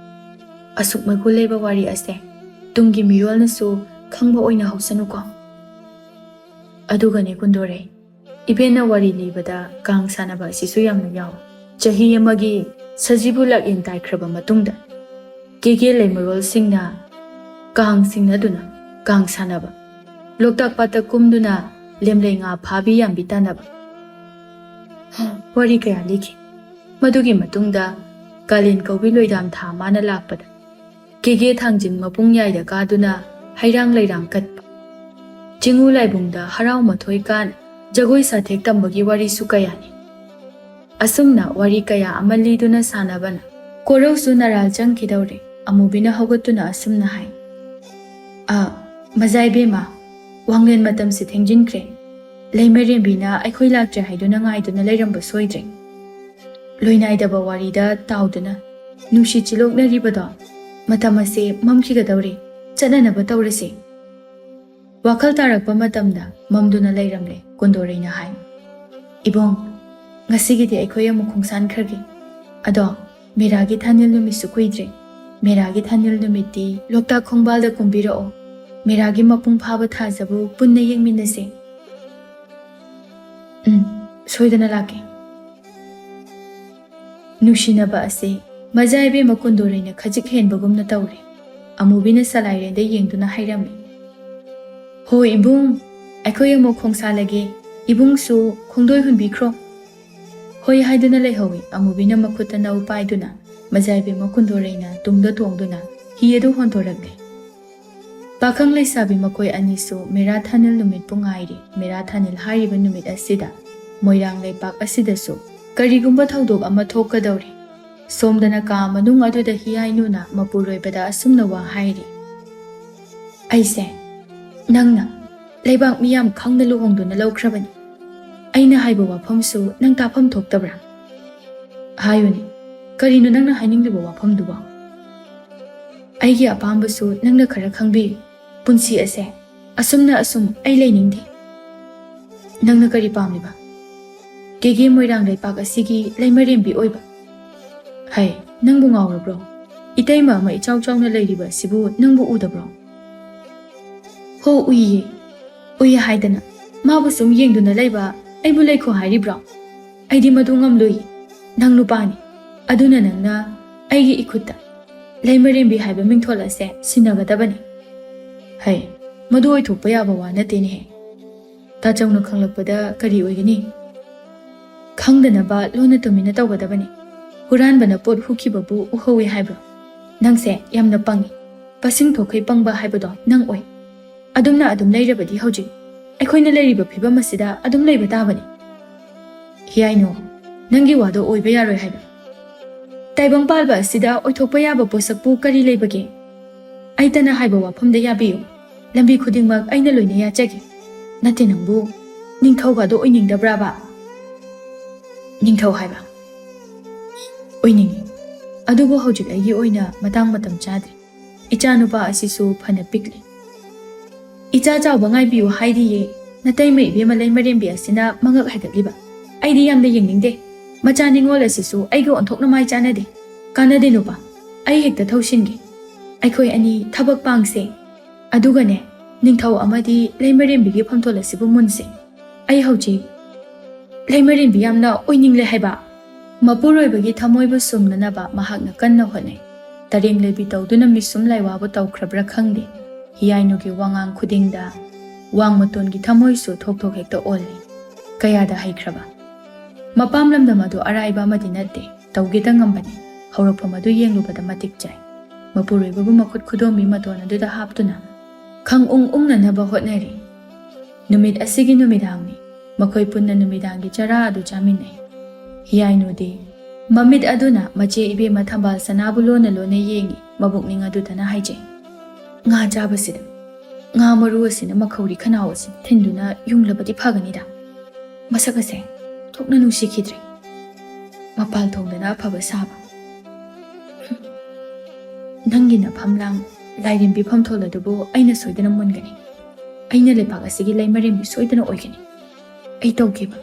ꯑꯁꯨꯛ ꯃꯒꯨꯟ ꯂꯩꯕ ꯋꯥꯔꯤ ꯑꯁꯦ ꯇꯨꯡꯒꯤ ꯃꯤꯔꯣꯜꯅꯁꯨ ꯈꯪꯕ ꯑꯣꯏꯅ ꯍꯧꯁꯅꯨꯀꯣ꯫ ꯑꯗꯨꯒꯅꯦ ꯀꯨꯟꯗꯣꯔꯩ, ꯏꯕꯦꯟꯅ ꯋꯥꯔꯤ ꯂꯤꯕꯗ ꯀꯥꯡ ꯁꯥꯟꯅꯕ ꯑꯁꯤꯁꯨ ꯌꯥꯝꯅ ꯌꯥꯎꯏ꯫ ꯆꯍꯤ ꯑꯃꯒꯤ ꯁꯖꯤꯕꯨ ꯂꯥꯛꯌꯦꯟ ꯇꯥꯏꯈ꯭ꯔꯕ ꯃꯇꯨꯡꯗ ꯀꯦꯒꯦ ꯂꯩꯃꯔꯣꯜꯁꯤꯡꯅ ꯀꯥꯡ ꯁꯤꯡꯅꯗꯨꯅ ꯀꯥꯡ ꯁꯥꯟꯅꯕ, ꯂꯣꯛꯇꯥꯛ ꯄꯥꯠꯇ ꯀꯨꯝꯗꯨꯅ ꯂꯦꯝꯂꯩ ꯉꯥ ꯐꯥꯕꯤ ꯌꯥꯝꯕꯤ ꯇꯥꯟꯅꯕ ꯋꯥꯔꯤ ꯀꯌꯥ ꯂꯤꯈꯤ꯫ ꯃꯗꯨꯒꯤ ꯃꯇꯨꯡꯗ ꯀꯥꯂꯦꯟ ꯀꯧꯕꯤ ꯂꯣꯏꯗꯥꯝ ꯊꯥ ꯃꯥꯅ ꯂꯥꯛꯄꯗ ꯀꯦꯒꯦ ꯊꯥꯡꯖꯤꯡ ꯃꯄꯨꯡ ꯌꯥꯏꯗ ꯀꯥꯗꯨꯅ ꯍꯩꯔꯥꯡ ꯂꯩꯔꯥꯡ ꯀꯠꯄ, ꯆꯤꯡꯉꯨ ꯂꯥꯏꯕꯨꯡꯗ ꯍꯔꯥꯎ ꯃꯊꯣꯏ ꯀꯥꯟ ꯖꯒꯣꯏ ꯁꯥꯊꯦꯛ ꯇꯝꯕꯒꯤ ꯋꯥꯔꯤꯁꯨ ꯀꯌꯥꯅꯤ꯫ ꯑꯁꯨꯝꯅ ꯋꯥꯔꯤ ꯀꯌꯥ ꯑꯃ ꯂꯤꯗꯨꯅ ꯁꯥꯟꯅꯕꯅ ꯀꯣꯔꯧꯁꯨ ꯅꯔꯥꯜ ꯆꯪꯈꯤꯗꯧꯔꯦ꯫ ꯑꯃꯨꯕꯤꯅ ꯍꯧꯒꯠꯇꯨꯅ ꯑꯁꯨꯝꯅ ꯍꯥꯏ, "ꯑ, ꯃꯖꯥ ꯏꯕꯦꯝꯃ, ꯋꯥꯡꯂꯦꯟ ꯃꯇꯝꯁꯦ ꯊꯦꯡꯖꯤꯟꯈ꯭ꯔꯦ꯫ ꯂꯩꯃꯔꯦꯝꯕꯤꯅ ꯑꯩꯈꯣꯏ ꯂꯥꯛꯇ꯭ꯔꯦ ꯍꯥꯏꯗꯨꯅ ꯉꯥꯏꯗꯨꯅ ꯂꯩꯔꯝꯕ ꯁꯣꯏꯗ꯭ꯔꯦ꯫ ꯂꯣꯏꯅꯥꯏꯗꯕ ꯋꯥꯔꯤꯗ ꯇꯥꯎꯗꯨꯅ ꯅꯨꯡꯁꯤ ꯆꯤꯂꯣꯛꯅꯔꯤꯕꯗꯣ ꯃꯇꯝ ꯑꯁꯦ ꯃꯝꯈꯤꯒꯗꯧꯔꯦ꯫ ꯆꯠꯅꯅꯕ ꯇꯧꯔꯁꯦ꯫" ꯋꯥꯈꯜ ꯇꯥꯔꯛꯄ ꯃꯇꯝꯗ ꯃꯝꯗꯨꯅ ꯂꯩꯔꯝꯂꯦ꯫ ꯀꯨꯟꯗꯣꯔꯩꯅ ꯍꯥꯏ, "ꯏꯕꯨꯡ, ꯉꯁꯤꯒꯤꯗꯤ ꯑꯩꯈꯣꯏ ꯑꯃꯨꯛ ꯈꯣꯡꯁꯥꯟꯈ꯭ꯔꯒꯦ꯫ ꯑꯗꯣ ꯃꯦꯔꯥꯒꯤ ꯊꯥꯅꯤꯜ ꯅꯨꯃꯤꯠꯁꯨ ꯀꯨꯏꯗ꯭ꯔꯦ꯫ ꯃꯦꯔꯥꯒꯤ ꯊꯥꯅꯤꯜ ꯅꯨꯃꯤꯠꯇꯤ ꯂꯣꯛꯇꯥꯛ ꯈꯣꯡꯕꯥꯜꯗ ꯀꯨꯝꯕꯤꯔꯛꯑꯣ꯫ ꯃꯦꯔꯥꯒꯤ ꯃꯄꯨꯡ ꯐꯥꯕ ꯊꯥꯖꯕꯨ ꯄꯨꯟꯅ ꯌꯦꯡꯃꯤꯟꯅꯁꯦ꯫" "ꯎꯝ, ꯁꯣꯏꯗꯅ ꯂꯥꯛꯀꯦ꯫" ꯅꯨꯡꯁꯤꯅꯕ ꯑꯁꯤ ꯃꯖꯥ ꯏꯕꯦꯝꯃ ꯀꯨꯟꯗꯣꯔꯩꯅ ꯈꯖꯤꯛ ꯍꯦꯟꯕꯒꯨꯝꯅ ꯇꯧꯔꯦ꯫ ꯑꯃꯨꯕꯤꯅ ꯁꯂꯥꯏꯔꯦꯟꯗ ꯌꯦꯡꯗꯨꯅ ꯍꯥꯏꯔꯝꯃꯤ, "ꯍꯣꯏ ꯏꯕꯨꯡ, ꯑꯩꯈꯣꯏ ꯑꯃꯨꯛ ꯈꯣꯡꯁꯥꯜꯂꯒꯦ꯫ ꯏꯕꯨꯡꯁꯨ ꯈꯣꯡꯗꯣꯏ ꯍꯨꯟꯕꯤꯈ꯭ꯔꯣ꯫" ꯍꯣꯏ ꯍꯥꯏꯗꯨꯅ ꯂꯩꯍꯧꯏ꯫ ꯑꯃꯨꯕꯤꯅ ꯃꯈꯨꯠꯇ ꯅꯧ ꯄꯥꯏꯗꯨꯅ ꯃꯖꯥ ꯏꯕꯦꯝꯃ ꯀꯨꯟꯗꯣꯔꯩꯅ ꯇꯨꯡꯗ ꯇꯣꯡꯗꯨꯅ ꯍꯤ ꯑꯗꯨ ꯍꯣꯟꯗꯣꯔꯛꯂꯦ꯫ ꯄꯥꯈꯪ ꯂꯩꯁꯥꯕꯤ ꯃꯈꯣꯏ ꯑꯅꯤꯁꯨ ꯃꯦꯔꯥ ꯊꯥꯅꯤꯜ ꯅꯨꯃꯤꯠꯄꯨ ꯉꯥꯏꯔꯤ꯫ ꯃꯦꯔꯥ ꯊꯥꯅꯤꯜ ꯍꯥꯏꯔꯤꯕ ꯅꯨꯃꯤꯠ ꯑꯁꯤꯗ ꯃꯣꯏꯔꯥꯡ ꯂꯩꯄꯥꯛ ꯑꯁꯤꯗꯁꯨ ꯀꯔꯤꯒꯨꯝꯕ ꯊꯧꯗꯣꯛ ꯑꯃ ꯊꯣꯛꯀꯗꯧꯔꯤ꯫ ꯁꯣꯝꯗꯅ ꯀꯥ ꯃꯅꯨꯡ ꯑꯗꯨꯗ ꯍꯤꯌꯥꯏꯅꯨꯅ ꯃꯄꯨꯔꯣꯏꯕꯗ ꯑꯁꯨꯝꯅ ꯋꯥ ꯍꯥꯏꯔꯤ, "ꯑꯩꯁꯦ ꯅꯪꯅ ꯂꯩꯕꯥꯛ ꯃꯤꯌꯥꯝ ꯈꯪꯅ ꯂꯨꯍꯣꯡꯗꯨꯅ ꯂꯧꯈ꯭ꯔꯕꯅꯤ꯫ ꯑꯩꯅ ꯍꯥꯏꯕ ꯋꯥꯐꯝꯁꯨ ꯅꯪ ꯇꯥꯐꯝ ꯊꯣꯛꯇꯕ꯭ꯔꯥ? ꯍꯥꯏꯌꯨꯅꯦ, ꯀꯔꯤꯅꯣ ꯅꯪꯅ ꯍꯥꯏꯅꯤꯡꯂꯤꯕ ꯋꯥꯐꯝꯗꯨꯕꯣ? ꯑꯩꯒꯤ ꯑꯄꯥꯝꯕꯁꯨ ꯅꯪꯅ ꯈꯔ ꯈꯪꯕꯤꯌꯨ꯫ ꯄꯨꯟꯁꯤ ꯑꯁꯦ ꯑꯁꯨꯝꯅ ꯑꯁꯨꯝ ꯑꯩ ꯂꯩꯅꯤꯡꯗꯦ꯫" "ꯅꯪꯅ ꯀꯔꯤ ꯄꯥꯝꯂꯤꯕ?" "ꯀꯦꯒꯦ ꯃꯣꯏꯔꯥꯡ ꯂꯩꯄꯥꯛ ꯑꯁꯤꯒꯤ ꯂꯩꯃꯔꯦꯝꯕꯤ ꯑꯣꯏꯕ꯫" "ꯍꯩ, ꯅꯪꯕꯨ ꯉꯥꯎꯔꯕ꯭ꯔꯣ? ꯏꯇꯩꯃ ꯑꯃ ꯏꯆꯥꯎ ꯆꯥꯎꯅ ꯂꯩꯔꯤꯕ ꯑꯁꯤꯕꯨ ꯅꯪꯕꯨ ꯎꯗꯕ꯭ꯔꯣ?" "ꯍꯣ, ꯎꯏꯌꯦ꯫ ꯎꯏ ꯍꯥꯏꯗꯅ ꯃꯥꯕꯨ ꯁꯨꯝ ꯌꯦꯡꯗꯨꯅ ꯂꯩꯕ ꯑꯩꯕꯨ ꯂꯩꯈꯣ ꯍꯥꯏꯔꯤꯕ꯭ꯔꯣ? ꯑꯩꯗꯤ ꯃꯗꯨ ꯉꯝꯂꯣꯏꯌꯦ꯫ ꯅꯪ ꯅꯨꯄꯥꯅꯤ꯫ ꯑꯗꯨꯅ ꯅꯪꯅ ꯑꯩꯒꯤ ꯏꯈꯨꯠꯇ ꯂꯩꯃꯔꯦꯝꯕꯤ ꯍꯥꯏꯕ ꯃꯤꯡꯊꯣꯜ ꯑꯁꯦ ꯁꯤꯟꯅꯒꯗꯕꯅꯤ꯫" "ꯍꯩ, ꯃꯗꯨ ꯑꯣꯏꯊꯣꯛꯄ ꯌꯥꯕ ꯋꯥ ꯅꯠꯇꯦꯅꯦꯍꯦ꯫ ꯇꯥꯆꯧꯅ ꯈꯪꯂꯛꯄꯗ ꯀꯔꯤ ꯑꯣꯏꯒꯅꯤ? ꯈꯪꯗꯅꯕ ꯂꯣꯟꯅ ꯇꯨꯃꯤꯟꯅ ꯇꯧꯒꯗꯕꯅꯤ꯫ ꯍꯨꯔꯥꯟꯕꯅ ꯄꯣꯠ ꯍꯨꯈꯤꯕꯕꯨ ꯎꯍꯧꯏ ꯍꯥꯏꯕ꯭ꯔꯣ? ꯅꯪꯁꯦ ꯌꯥꯝꯅ ꯄꯪꯉꯤ꯫ ꯄꯁꯤꯡ ꯊꯣꯛꯈꯩ ꯄꯪꯕ ꯍꯥꯏꯕꯗꯣ ꯅꯪ ꯑꯣꯏ꯫ ꯑꯗꯨꯝꯅ ꯑꯗꯨꯝ ꯂꯩꯔꯕꯗꯤ ꯍꯧꯖꯤꯛ ꯑꯩꯈꯣꯏꯅ ꯂꯩꯔꯤꯕ ꯐꯤꯕꯝ ꯑꯁꯤꯗ ꯑꯗꯨꯝ ꯂꯩꯕ ꯇꯥꯕꯅꯤ꯫" "ꯍꯤꯌꯥꯏꯅꯨ, ꯅꯪꯒꯤ ꯋꯥꯗꯣ ꯑꯣꯏꯕ ꯌꯥꯔꯣꯏ ꯍꯥꯏꯕ꯫ ꯇꯥꯏꯕꯪ ꯄꯥꯜꯕ ꯑꯁꯤꯗ ꯑꯣꯏꯊꯣꯛꯄ ꯌꯥꯕ ꯄꯣꯠꯁꯛꯄꯨ ꯀꯔꯤ ꯂꯩꯕꯒꯦ? ꯑꯩꯇꯅ ꯍꯥꯏꯕ ꯋꯥꯐꯝꯗ ꯌꯥꯕꯤꯌꯨ꯫ ꯂꯝꯕꯤ ꯈꯨꯗꯤꯡꯃꯛ ꯑꯩꯅ ꯂꯣꯏꯅ ꯌꯥꯠꯆꯒꯦ꯫ ꯅꯠꯇꯦ, ꯅꯪꯕꯨ ꯅꯤꯡꯊꯧꯒꯗꯣ ꯑꯣꯏꯅꯤꯡꯗꯕ꯭ꯔꯥꯕ? ꯅꯤꯡꯊꯧ ꯍꯥꯏꯕ? ꯑꯣꯏꯅꯤꯡꯏ꯫ ꯑꯗꯨꯕꯨ ꯍꯧꯖꯤꯛ ꯑꯩꯒꯤ ꯑꯣꯏꯅ ꯃꯇꯥꯡ ꯃꯇꯝ ꯆꯥꯗ꯭ꯔꯤ꯫ ꯏꯆꯥꯅꯨꯄꯥ ꯑꯁꯤꯁꯨ ꯐꯅ ꯄꯤꯛꯂꯤ꯫ ꯏꯆꯥ ꯆꯥꯎꯕ ꯉꯥꯏꯕꯤꯌꯨ ꯍꯥꯏꯔꯤꯌꯦ꯫ ꯅꯇꯩꯃ ꯏꯕꯦꯝꯃ ꯂꯩꯃꯔꯦꯝꯕꯤ ꯑꯁꯤꯅ ꯃꯉꯛ ꯍꯥꯏꯒꯠꯂꯤꯕ꯫ ꯑꯩꯗꯤ ꯌꯥꯝꯅ ꯌꯦꯡꯅꯤꯡꯗꯦ꯫ ꯃꯆꯥ ꯅꯤꯉꯣꯜ ꯑꯁꯤꯁꯨ ꯑꯩꯒ ꯑꯣꯟꯊꯣꯛꯅ ꯃꯥꯏ ꯆꯥꯟꯅꯗꯦ꯫ ꯀꯥꯟꯅꯗꯦ ꯅꯨꯄꯥ, ꯑꯩ ꯍꯦꯛꯇ ꯊꯧꯁꯤꯟꯒꯦ꯫ ꯑꯩꯈꯣꯏ ꯑꯅꯤ ꯊꯕꯛ ꯄꯥꯡꯁꯦ꯫ ꯑꯗꯨꯒꯅꯦ, ꯅꯤꯡꯊꯧ ꯑꯃꯗꯤ ꯂꯩꯃꯔꯦꯝꯕꯤꯒꯤ ꯐꯝꯊꯣꯜ ꯑꯁꯤꯕꯨ ꯃꯨꯟꯁꯦ꯫ ꯑꯩ ꯍꯧꯖꯤꯛ ꯂꯩꯃꯔꯦꯝꯕꯤ ꯌꯥꯝꯅ ꯑꯣꯏꯅꯤꯡꯂꯦ ꯍꯥꯏꯕ꯫ ꯃꯄꯨꯔꯣꯏꯕꯒꯤ ꯊꯃꯣꯏꯕꯨ ꯁꯨꯝꯅꯅꯕ ꯃꯍꯥꯛꯅ ꯀꯟꯅ ꯍꯣꯠꯅꯩ꯫ ꯇꯔꯦꯡ ꯂꯩꯕꯤ ꯇꯧꯗꯨꯅ ꯃꯤꯁꯨꯝ ꯂꯥꯏꯋꯥꯕꯨ ꯇꯧꯈ꯭ꯔꯕ꯭ꯔꯥ ꯈꯪꯗꯦ, ꯍꯤꯌꯥꯏꯅꯨꯒꯤ ꯋꯥꯉꯥꯡ ꯈꯨꯗꯤꯡꯗ ꯋꯥꯡꯃꯇꯣꯟꯒꯤ ꯊꯃꯣꯏꯁꯨ ꯊꯣꯛ ꯊꯣꯛ ꯍꯦꯛꯇ ꯑꯣꯜꯂꯤ꯫ ꯀꯌꯥꯗ ꯍꯩꯈ꯭ꯔꯕ! ꯃꯄꯥꯝ ꯂꯝꯗꯝ ꯑꯗꯨ ꯑꯔꯥꯏꯕ ꯑꯃꯗꯤ ꯅꯠꯇꯦ, ꯇꯧꯒꯦꯇ ꯉꯝꯕꯅꯤ꯫ ꯍꯧꯔꯛꯐꯝ ꯑꯗꯨ ꯌꯦꯡꯂꯨꯕꯗ ꯃꯇꯤꯛ ꯆꯥꯏ꯫ ꯃꯄꯨꯔꯣꯏꯕꯕꯨ ꯃꯈꯨꯠ ꯈꯨꯗꯣꯝꯕꯤ ꯃꯇꯣꯟ ꯑꯗꯨꯗ ꯍꯥꯞꯇꯨꯅ ꯈꯪ ꯎꯪ ꯎꯪꯅꯅꯕ ꯍꯣꯠꯅꯔꯤ꯫ ꯅꯨꯃꯤꯠ ꯑꯁꯤꯒꯤ ꯅꯨꯃꯤꯗꯥꯡꯅꯤ꯫ ꯃꯈꯣꯏ ꯄꯨꯟꯅ ꯅꯨꯃꯤꯗꯥꯡꯒꯤ ꯆꯔꯥ ꯑꯗꯨ ꯆꯥꯃꯤꯟꯅꯩ꯫ ꯍꯤꯌꯥꯏꯅꯨꯗꯤ ꯃꯃꯤꯠ ꯑꯗꯨꯅ ꯃꯆꯦ ꯏꯕꯦꯝꯃ ꯊꯝꯕꯥꯜ ꯁꯅꯥꯕꯨ ꯂꯣꯟꯅ ꯂꯣꯟꯅ ꯌꯦꯡꯏ꯫ ꯃꯕꯨꯛꯅꯤꯡ ꯑꯗꯨꯗꯅ ꯍꯥꯏꯖꯩ, "ꯉꯥ ꯆꯥꯕꯁꯤꯗ ꯉꯥ ꯃꯔꯨ ꯑꯁꯤꯅ ꯃꯈꯧꯔꯤ ꯈꯅꯥꯎ ꯑꯁꯤ ꯊꯤꯟꯗꯨꯅ ꯌꯨꯡꯂꯕꯗꯤ ꯐꯒꯅꯤꯗ꯫ ꯃꯁꯛ ꯑꯁꯦ ꯊꯣꯛꯅ ꯅꯨꯡꯁꯤꯈꯤꯗ꯭ꯔꯦ꯫" ꯃꯄꯥꯜ ꯊꯣꯡꯗꯅ ꯑꯐꯕ ꯁꯥꯕ꯫ "ꯅꯪꯒꯤ ꯅꯐꯝꯂꯥꯡ ꯂꯥꯏꯔꯦꯝꯕꯤ ꯐꯝꯊꯣꯜ ꯑꯗꯨꯕꯨ ꯑꯩꯅ ꯁꯣꯏꯗꯅ ꯃꯨꯟꯒꯅꯤ꯫ ꯑꯩꯅ ꯂꯩꯄꯥꯛ ꯑꯁꯤꯒꯤ ꯂꯩꯃꯔꯦꯝꯕꯤ ꯁꯣꯏꯗꯅ ꯑꯣꯏꯒꯅꯤ꯫ ꯑꯩ ꯇꯧꯒꯦꯕ꯫"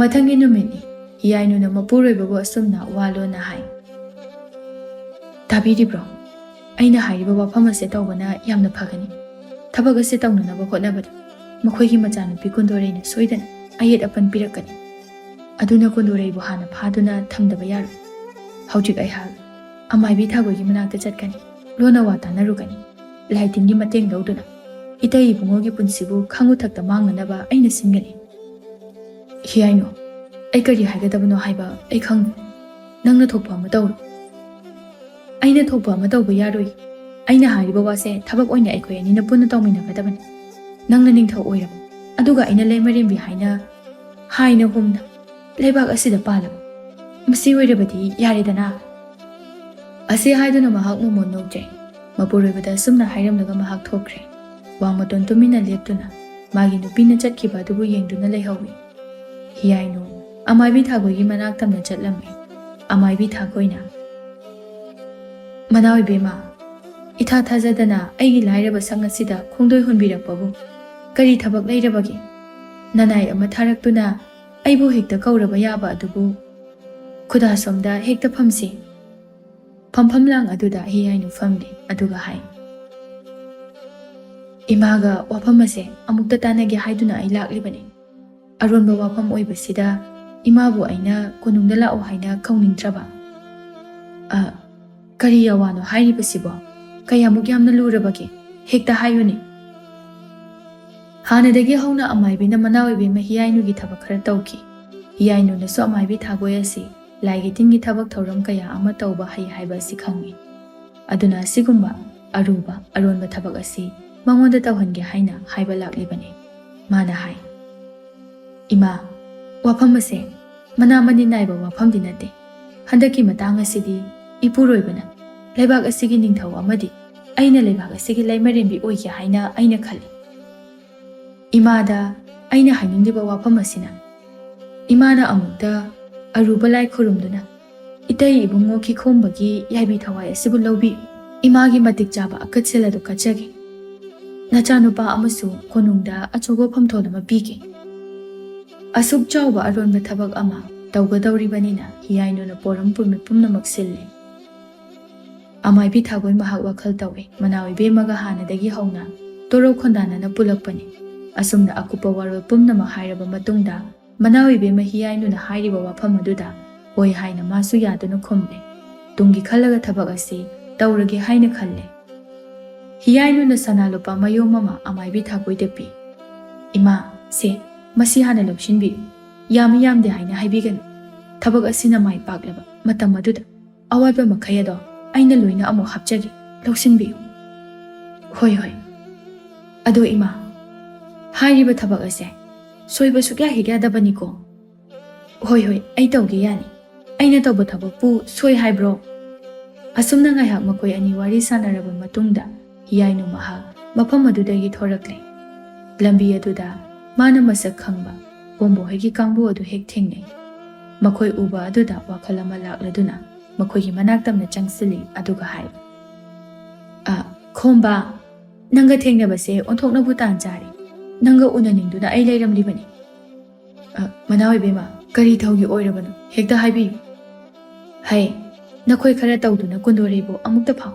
ꯃꯊꯪꯒꯤ ꯅꯨꯃꯤꯠꯅꯤ꯫ ꯍꯤꯌꯥꯏꯅꯨꯅ ꯃꯄꯨꯔꯣꯏꯕꯕꯨ ꯑꯁꯨꯝꯅ ꯋꯥ ꯂꯣꯟꯅ ꯍꯥꯏ, "ꯇꯥꯕꯤꯔꯤꯕ꯭ꯔꯣ? ꯑꯩꯅ ꯍꯥꯏꯔꯤꯕ ꯋꯥꯐꯝ ꯑꯁꯦ ꯇꯧꯕꯅ ꯌꯥꯝꯅ ꯐꯒꯅꯤ꯫ ꯊꯕꯛ ꯑꯁꯦ ꯇꯧꯅꯅꯕ ꯍꯣꯠꯅꯕꯗ ꯃꯈꯣꯏꯒꯤ ꯃꯆꯥꯅꯨꯄꯤ ꯀꯨꯟꯗꯣꯔꯩꯅ ꯁꯣꯏꯗꯅ ꯑꯌꯦꯠ ꯑꯄꯟ ꯄꯤꯔꯛꯀꯅꯤ꯫ ꯑꯗꯨꯅ ꯀꯨꯟꯗꯣꯔꯩꯕꯨ ꯍꯥꯟꯅ ꯐꯥꯗꯨꯅ ꯊꯝꯗꯕ ꯌꯥꯔꯣꯏ꯫ ꯍꯧꯖꯤꯛ ꯑꯩꯍꯥꯛ ꯑꯃꯥꯏꯕꯤ ꯊꯥꯒꯣꯏꯒꯤ ꯃꯅꯥꯛꯇ ꯆꯠꯀꯅꯤ꯫ ꯂꯣꯟꯅ ꯋꯥ ꯇꯥꯟꯅꯔꯨꯒꯅꯤ꯫ ꯂꯥꯏ ꯇꯤꯟꯒꯤ ꯃꯇꯦꯡ ꯂꯧꯗꯨꯅ ꯏꯇꯩ ꯏꯕꯨꯡꯉꯣꯒꯤ ꯄꯨꯟꯁꯤꯕꯨ ꯈꯥꯉꯨꯊꯛꯇ ꯃꯥꯡꯅꯅꯕ ꯑꯩꯅ ꯁꯤꯟꯒꯅꯤ꯫" "ꯍꯤꯌꯥꯏꯅꯨ, ꯑꯩ ꯀꯔꯤ ꯍꯥꯏꯒꯗꯕꯅꯣ ꯍꯥꯏꯕ ꯑꯩ ꯈꯪꯗꯦ꯫ ꯅꯪꯅ ꯊꯣꯛꯄ ꯑꯃ ꯇꯧꯔꯣ꯫" "ꯑꯩꯅ ꯊꯣꯛꯄ ꯑꯃ ꯇꯧꯕ ꯌꯥꯔꯣꯏ꯫ ꯑꯩꯅ ꯍꯥꯏꯔꯤꯕ ꯋꯥꯁꯦ ꯊꯕꯛ ꯑꯣꯏꯅ ꯑꯩꯈꯣꯏ ꯑꯅꯤꯅ ꯄꯨꯟꯅ ꯇꯧꯃꯤꯟꯅꯒꯗꯕꯅꯤ꯫ ꯅꯪꯅ ꯅꯤꯡꯊꯧ ꯑꯣꯏꯔꯕ, ꯑꯗꯨꯒ ꯑꯩꯅ ꯂꯩꯃꯔꯦꯝꯕꯤ ꯍꯥꯏꯅ, ꯍꯥꯏꯅ ꯍꯨꯝꯅ ꯂꯩꯕꯥꯛ ꯑꯁꯤꯗ ꯄꯥꯜꯂꯕ꯫ ꯃꯁꯤ ꯑꯣꯏꯔꯕꯗꯤ ꯌꯥꯔꯦꯗꯅ꯫ ꯑꯁꯤ ꯍꯥꯏꯗꯨꯅ ꯃꯍꯥꯛ ꯃꯃꯣꯟ ꯅꯣꯛꯆꯩ꯫ ꯃꯄꯨꯔꯣꯏꯕꯗ ꯑꯁꯨꯝꯅ ꯍꯥꯏꯔꯝꯂꯒ ꯃꯍꯥꯛ ꯊꯣꯛꯈ꯭ꯔꯦ꯫ ꯋꯥꯡꯃꯇꯣꯟ ꯇꯨꯃꯤꯟꯅ ꯂꯦꯞꯇꯨꯅ ꯃꯥꯒꯤ ꯅꯨꯄꯤꯅ ꯆꯠꯈꯤꯕ ꯑꯗꯨꯕꯨ ꯌꯦꯡꯗꯨꯅ ꯂꯩꯍꯧꯏ꯫ ꯍꯤꯌꯥꯏꯅꯨ ꯑꯃꯥꯏꯕꯤ ꯊꯥꯒꯣꯏꯒꯤ ꯃꯅꯥꯛ ꯇꯝꯅ ꯆꯠꯂꯝꯃꯤ꯫ ꯑꯃꯥꯏꯕꯤ ꯊꯥꯒꯣꯏꯅ, "ꯃꯅꯥꯎ ꯏꯕꯦꯝꯃ, ꯏꯊꯥ ꯊꯥꯖꯗꯅ ꯑꯩꯒꯤ ꯂꯥꯏꯔꯕ ꯁꯪ ꯑꯁꯤꯗ ꯈꯣꯡꯗꯣꯏ ꯍꯣꯟꯕꯤꯔꯛꯄꯕꯨ ꯀꯔꯤ ꯊꯕꯛ ꯂꯩꯔꯕꯒꯦ? ꯅꯅꯥꯏ ꯑꯃ ꯊꯥꯔꯛꯇꯨꯅ ꯑꯩꯕꯨ ꯍꯦꯛꯇ ꯀꯧꯔꯕ ꯌꯥꯕ ꯑꯗꯨꯕꯨ ꯈꯨꯗꯥ ꯁꯣꯝꯗ ꯍꯦꯛꯇ ꯐꯝꯁꯤ꯫" ꯐꯝꯐꯝ ꯂꯥꯡ ꯑꯗꯨꯗ ꯍꯤꯌꯥꯏꯅꯨ ꯐꯝꯂꯦ, ꯑꯗꯨꯒ ꯍꯥꯏ, "ꯏꯃꯥꯒ ꯋꯥꯐꯝ ꯑꯁꯦ ꯑꯃꯨꯛꯇ ꯇꯥꯟꯅꯒꯦ ꯍꯥꯏꯗꯨꯅ ꯑꯩ ꯂꯥꯛꯂꯤꯕꯅꯤ꯫ ꯑꯔꯣꯟꯕ ꯋꯥꯐꯝ ꯑꯣꯏꯕꯁꯤꯗ ꯏꯃꯥꯕꯨ ꯑꯩꯅ ꯀꯣꯅꯨꯡꯗ ꯂꯥꯛꯑꯣ ꯍꯥꯏꯅ ꯀꯧꯅꯤꯡꯗ꯭ꯔꯕ꯫ ꯑ, ꯀꯔꯤ ꯑꯋꯥꯅꯣ ꯍꯥꯏꯔꯤꯕꯁꯤꯕꯣ? ꯀꯌꯥꯃꯨꯛ ꯌꯥꯝꯅ ꯂꯨꯔꯕꯒꯦ? ꯍꯦꯛꯇ ꯍꯥꯏꯌꯨꯅꯦ꯫" ꯍꯥꯟꯅꯗꯒꯤ ꯍꯧꯅ ꯑꯃꯥꯏꯕꯤꯅ ꯃꯅꯥꯎ ꯏꯕꯦꯝꯃ ꯍꯤꯌꯥꯏꯅꯨꯒꯤ ꯊꯕꯛ ꯈꯔ ꯇꯧꯈꯤ꯫ ꯍꯤꯌꯥꯏꯅꯨꯅꯁꯨ ꯑꯃꯥꯏꯕꯤ ꯊꯥꯒꯣꯏ ꯑꯁꯤ ꯂꯥꯏꯒꯤ ꯇꯤꯟꯒꯤ ꯊꯕꯛ ꯊꯧꯔꯝ ꯀꯌꯥ ꯑꯃ ꯇꯧꯕ ꯍꯩ ꯍꯥꯏꯕ ꯑꯁꯤ ꯈꯪꯏ꯫ ꯑꯗꯨꯅ ꯑꯁꯤꯒꯨꯝꯕ ꯑꯔꯨꯕ ꯑꯔꯣꯟꯕ ꯊꯕꯛ ꯑꯁꯤ ꯃꯉꯣꯟꯗ ꯇꯧꯍꯟꯒꯦ ꯍꯥꯏꯅ ꯍꯥꯏꯕ ꯂꯥꯛꯂꯤꯕꯅꯤ꯫ ꯃꯥꯅ ꯍꯥꯏ, "ꯏꯃꯥ, ꯋꯥꯐꯝ ꯑꯁꯦ ꯃꯅꯥ ꯃꯅꯤꯟ ꯅꯥꯏꯕ ꯋꯥꯐꯝꯗꯤ ꯅꯠꯇꯦ꯫ ꯍꯟꯗꯛꯀꯤ ꯃꯇꯥꯡ ꯑꯁꯤꯗꯤ ꯏꯄꯨꯔꯣꯏꯕꯅ ꯂꯩꯕꯥꯛ ꯑꯁꯤꯒꯤ ꯅꯤꯡꯊꯧ ꯑꯃꯗꯤ ꯑꯩꯅ ꯂꯩꯕꯥꯛ ꯑꯁꯤꯒꯤ ꯂꯩꯃꯔꯦꯝꯕꯤ ꯑꯣꯏꯒꯦ ꯍꯥꯏꯅ ꯑꯩꯅ ꯈꯜꯂꯤ꯫ ꯏꯃꯥꯗ ꯑꯩꯅ ꯍꯥꯏꯅꯤꯡꯂꯤꯕ ꯋꯥꯐꯝ ꯑꯁꯤꯅ, ꯏꯃꯥꯅ ꯑꯃꯨꯛꯇ ꯑꯔꯨꯕ ꯂꯥꯏ ꯈꯨꯔꯨꯝꯗꯨꯅ ꯏꯇꯩ ꯏꯕꯨꯡꯉꯣ ꯀꯤꯈꯣꯝꯕꯒꯤ ꯌꯥꯏꯕꯤ ꯊꯋꯥꯏ ꯑꯁꯤꯕꯨ ꯂꯧꯕꯤꯌꯨ꯫ ꯏꯃꯥꯒꯤ ꯃꯇꯤꯛ ꯆꯥꯕ ꯑꯀꯠꯁꯦꯜ ꯑꯗꯨ ꯀꯠꯆꯒꯦ꯫ ꯅꯆꯥꯅꯨꯄꯥ ꯑꯃꯁꯨ ꯀꯣꯅꯨꯡꯗ ꯑꯆꯧꯕ ꯐꯝꯊꯣꯟ ꯑꯃ ꯄꯤꯒꯦ꯫" ꯑꯁꯨꯛ ꯆꯥꯎꯕ ꯑꯔꯣꯟꯕ ꯊꯕꯛ ꯑꯃ ꯇꯧꯒꯗꯧꯔꯤꯕꯅꯤꯅ ꯍꯤꯌꯥꯏꯅꯨꯅ ꯄꯣꯔꯝ ꯄꯨꯝꯃꯤ ꯄꯨꯝꯅꯃꯛ ꯁꯤꯜꯂꯦ꯫ ꯑꯃꯥꯏꯕꯤ ꯊꯥꯒꯣꯏ ꯃꯍꯥꯛ ꯋꯥꯈꯜ ꯇꯧꯏ꯫ ꯃꯅꯥꯎ ꯏꯕꯦꯝꯃꯒ ꯍꯥꯟꯅꯗꯒꯤ ꯍꯧꯅ ꯇꯣꯔꯧ ꯈꯣꯟꯗꯥꯅꯅ ꯄꯨꯜꯂꯛꯄꯅꯤ꯫ ꯑꯁꯨꯝꯅ ꯑꯀꯨꯞꯄ ꯋꯥꯔꯣꯜ ꯄꯨꯝꯅꯃꯛ ꯍꯥꯏꯔꯕ ꯃꯇꯨꯡꯗ, ꯃꯅꯥꯎ ꯏꯕꯦꯝꯃ ꯍꯤꯌꯥꯏꯅꯨꯅ ꯍꯥꯏꯔꯤꯕ ꯋꯥꯐꯝ ꯑꯗꯨꯗ ꯍꯣꯏ ꯍꯥꯏꯅ ꯃꯥꯁꯨ ꯌꯥꯗꯨꯅ ꯈꯨꯝꯂꯦ꯫ ꯇꯨꯡꯒꯤ ꯈꯜꯂꯒ ꯊꯕꯛ ꯑꯁꯤ ꯇꯧꯔꯒꯦ ꯍꯥꯏꯅ ꯈꯜꯂꯦ꯫ ꯍꯤꯌꯥꯏꯅꯨꯅ ꯁꯅꯥ ꯂꯨꯄꯥ ꯃꯌꯣꯝ ꯑꯃ ꯑꯃꯥꯏꯕꯤ ꯊꯥꯒꯣꯏꯗ ꯄꯤ꯫ "ꯏꯃꯥ, ꯁꯦ, ꯃꯁꯤ ꯍꯥꯟꯅ ꯂꯧꯁꯤꯟꯕꯤꯌꯨ꯫ ꯌꯥꯝꯃꯤ ꯌꯥꯝꯗꯦ ꯍꯥꯏꯅ ꯍꯥꯏꯕꯤꯒꯅꯨ꯫ ꯊꯕꯛ ꯑꯁꯤꯅ ꯃꯥꯏ ꯄꯥꯛꯂꯕ ꯃꯇꯝ ꯑꯗꯨꯗ ꯑꯋꯥꯠꯄ ꯃꯈꯩ ꯑꯗꯣ ꯑꯩꯅ ꯂꯣꯏꯅ ꯑꯃꯨꯛ ꯍꯥꯞꯆꯒꯦ꯫ ꯂꯧꯁꯤꯟꯕꯤꯌꯨ꯫" "ꯍꯣꯏ, ꯍꯣꯏ꯫ ꯑꯗꯣ ꯏꯃꯥ, ꯍꯥꯏꯔꯤꯕ ꯊꯕꯛ ꯑꯁꯦ ꯁꯣꯏꯕ ꯁꯨꯛꯌꯥ ꯍꯦꯛ ꯌꯥꯗꯕꯅꯤꯀꯣ?" "ꯍꯣꯏ, ꯍꯣꯏ, ꯑꯩ ꯇꯧꯒꯦ, ꯌꯥꯅꯤ꯫ ꯑꯩꯅ ꯇꯧꯕ ꯊꯕꯛꯄꯨ ꯁꯣꯏ ꯍꯥꯏꯕ꯭ꯔꯣ?" ꯑꯁꯨꯝꯅ ꯉꯥꯏꯍꯥꯛ ꯃꯈꯣꯏ ꯑꯅꯤ ꯋꯥꯔꯤ ꯁꯥꯟꯅꯔꯕ ꯃꯇꯨꯡꯗ, ꯍꯤꯌꯥꯏꯅꯨ ꯃꯍꯥꯛ ꯃꯐꯝ ꯑꯗꯨꯗꯒꯤ ꯊꯣꯔꯛꯂꯦ꯫ ꯂꯝꯕꯤ ꯑꯗꯨꯗ ꯃꯥꯅ ꯃꯁꯛ ꯈꯪꯕ ꯄꯣꯝꯕꯣ ꯍꯣꯏꯒꯤ ꯀꯥꯡꯕꯨ ꯑꯗꯨ ꯍꯦꯛ ꯊꯦꯡꯅꯩ꯫ ꯃꯈꯣꯏ ꯎꯕ ꯑꯗꯨꯗ ꯋꯥꯈꯜ ꯑꯃ ꯂꯥꯛꯂꯗꯨꯅ ꯃꯈꯣꯏꯒꯤ ꯃꯅꯥꯛ ꯇꯝꯅ ꯆꯪꯁꯤꯜꯂꯤ, ꯑꯗꯨꯒ ꯍꯥꯏ, "ꯑ, ꯈꯣꯝꯕ, ꯅꯪꯒ ꯊꯦꯡꯅꯕꯁꯦ ꯑꯣꯟꯊꯣꯛꯅꯕꯨ ꯇꯥꯟ ꯆꯥꯔꯦ꯫ ꯅꯪꯒ ꯎꯅꯅꯤꯡꯗꯨꯅ ꯑꯩ ꯂꯩꯔꯝꯂꯤꯕꯅꯤ꯫ ꯑ, ꯃꯅꯥꯎ ꯏꯕꯦꯝꯃ, ꯀꯔꯤ ꯊꯧꯒꯤ ꯑꯣꯏꯔꯕꯅꯣ? ꯍꯦꯛꯇ ꯍꯥꯏꯕꯤꯌꯨ꯫ ꯍꯩ, ꯅꯈꯣꯏ ꯈꯔ ꯇꯧꯗꯨꯅ ꯀꯨꯟꯗꯣꯔꯩꯕꯨ ꯑꯃꯨꯛꯇ ꯐꯥꯎ꯫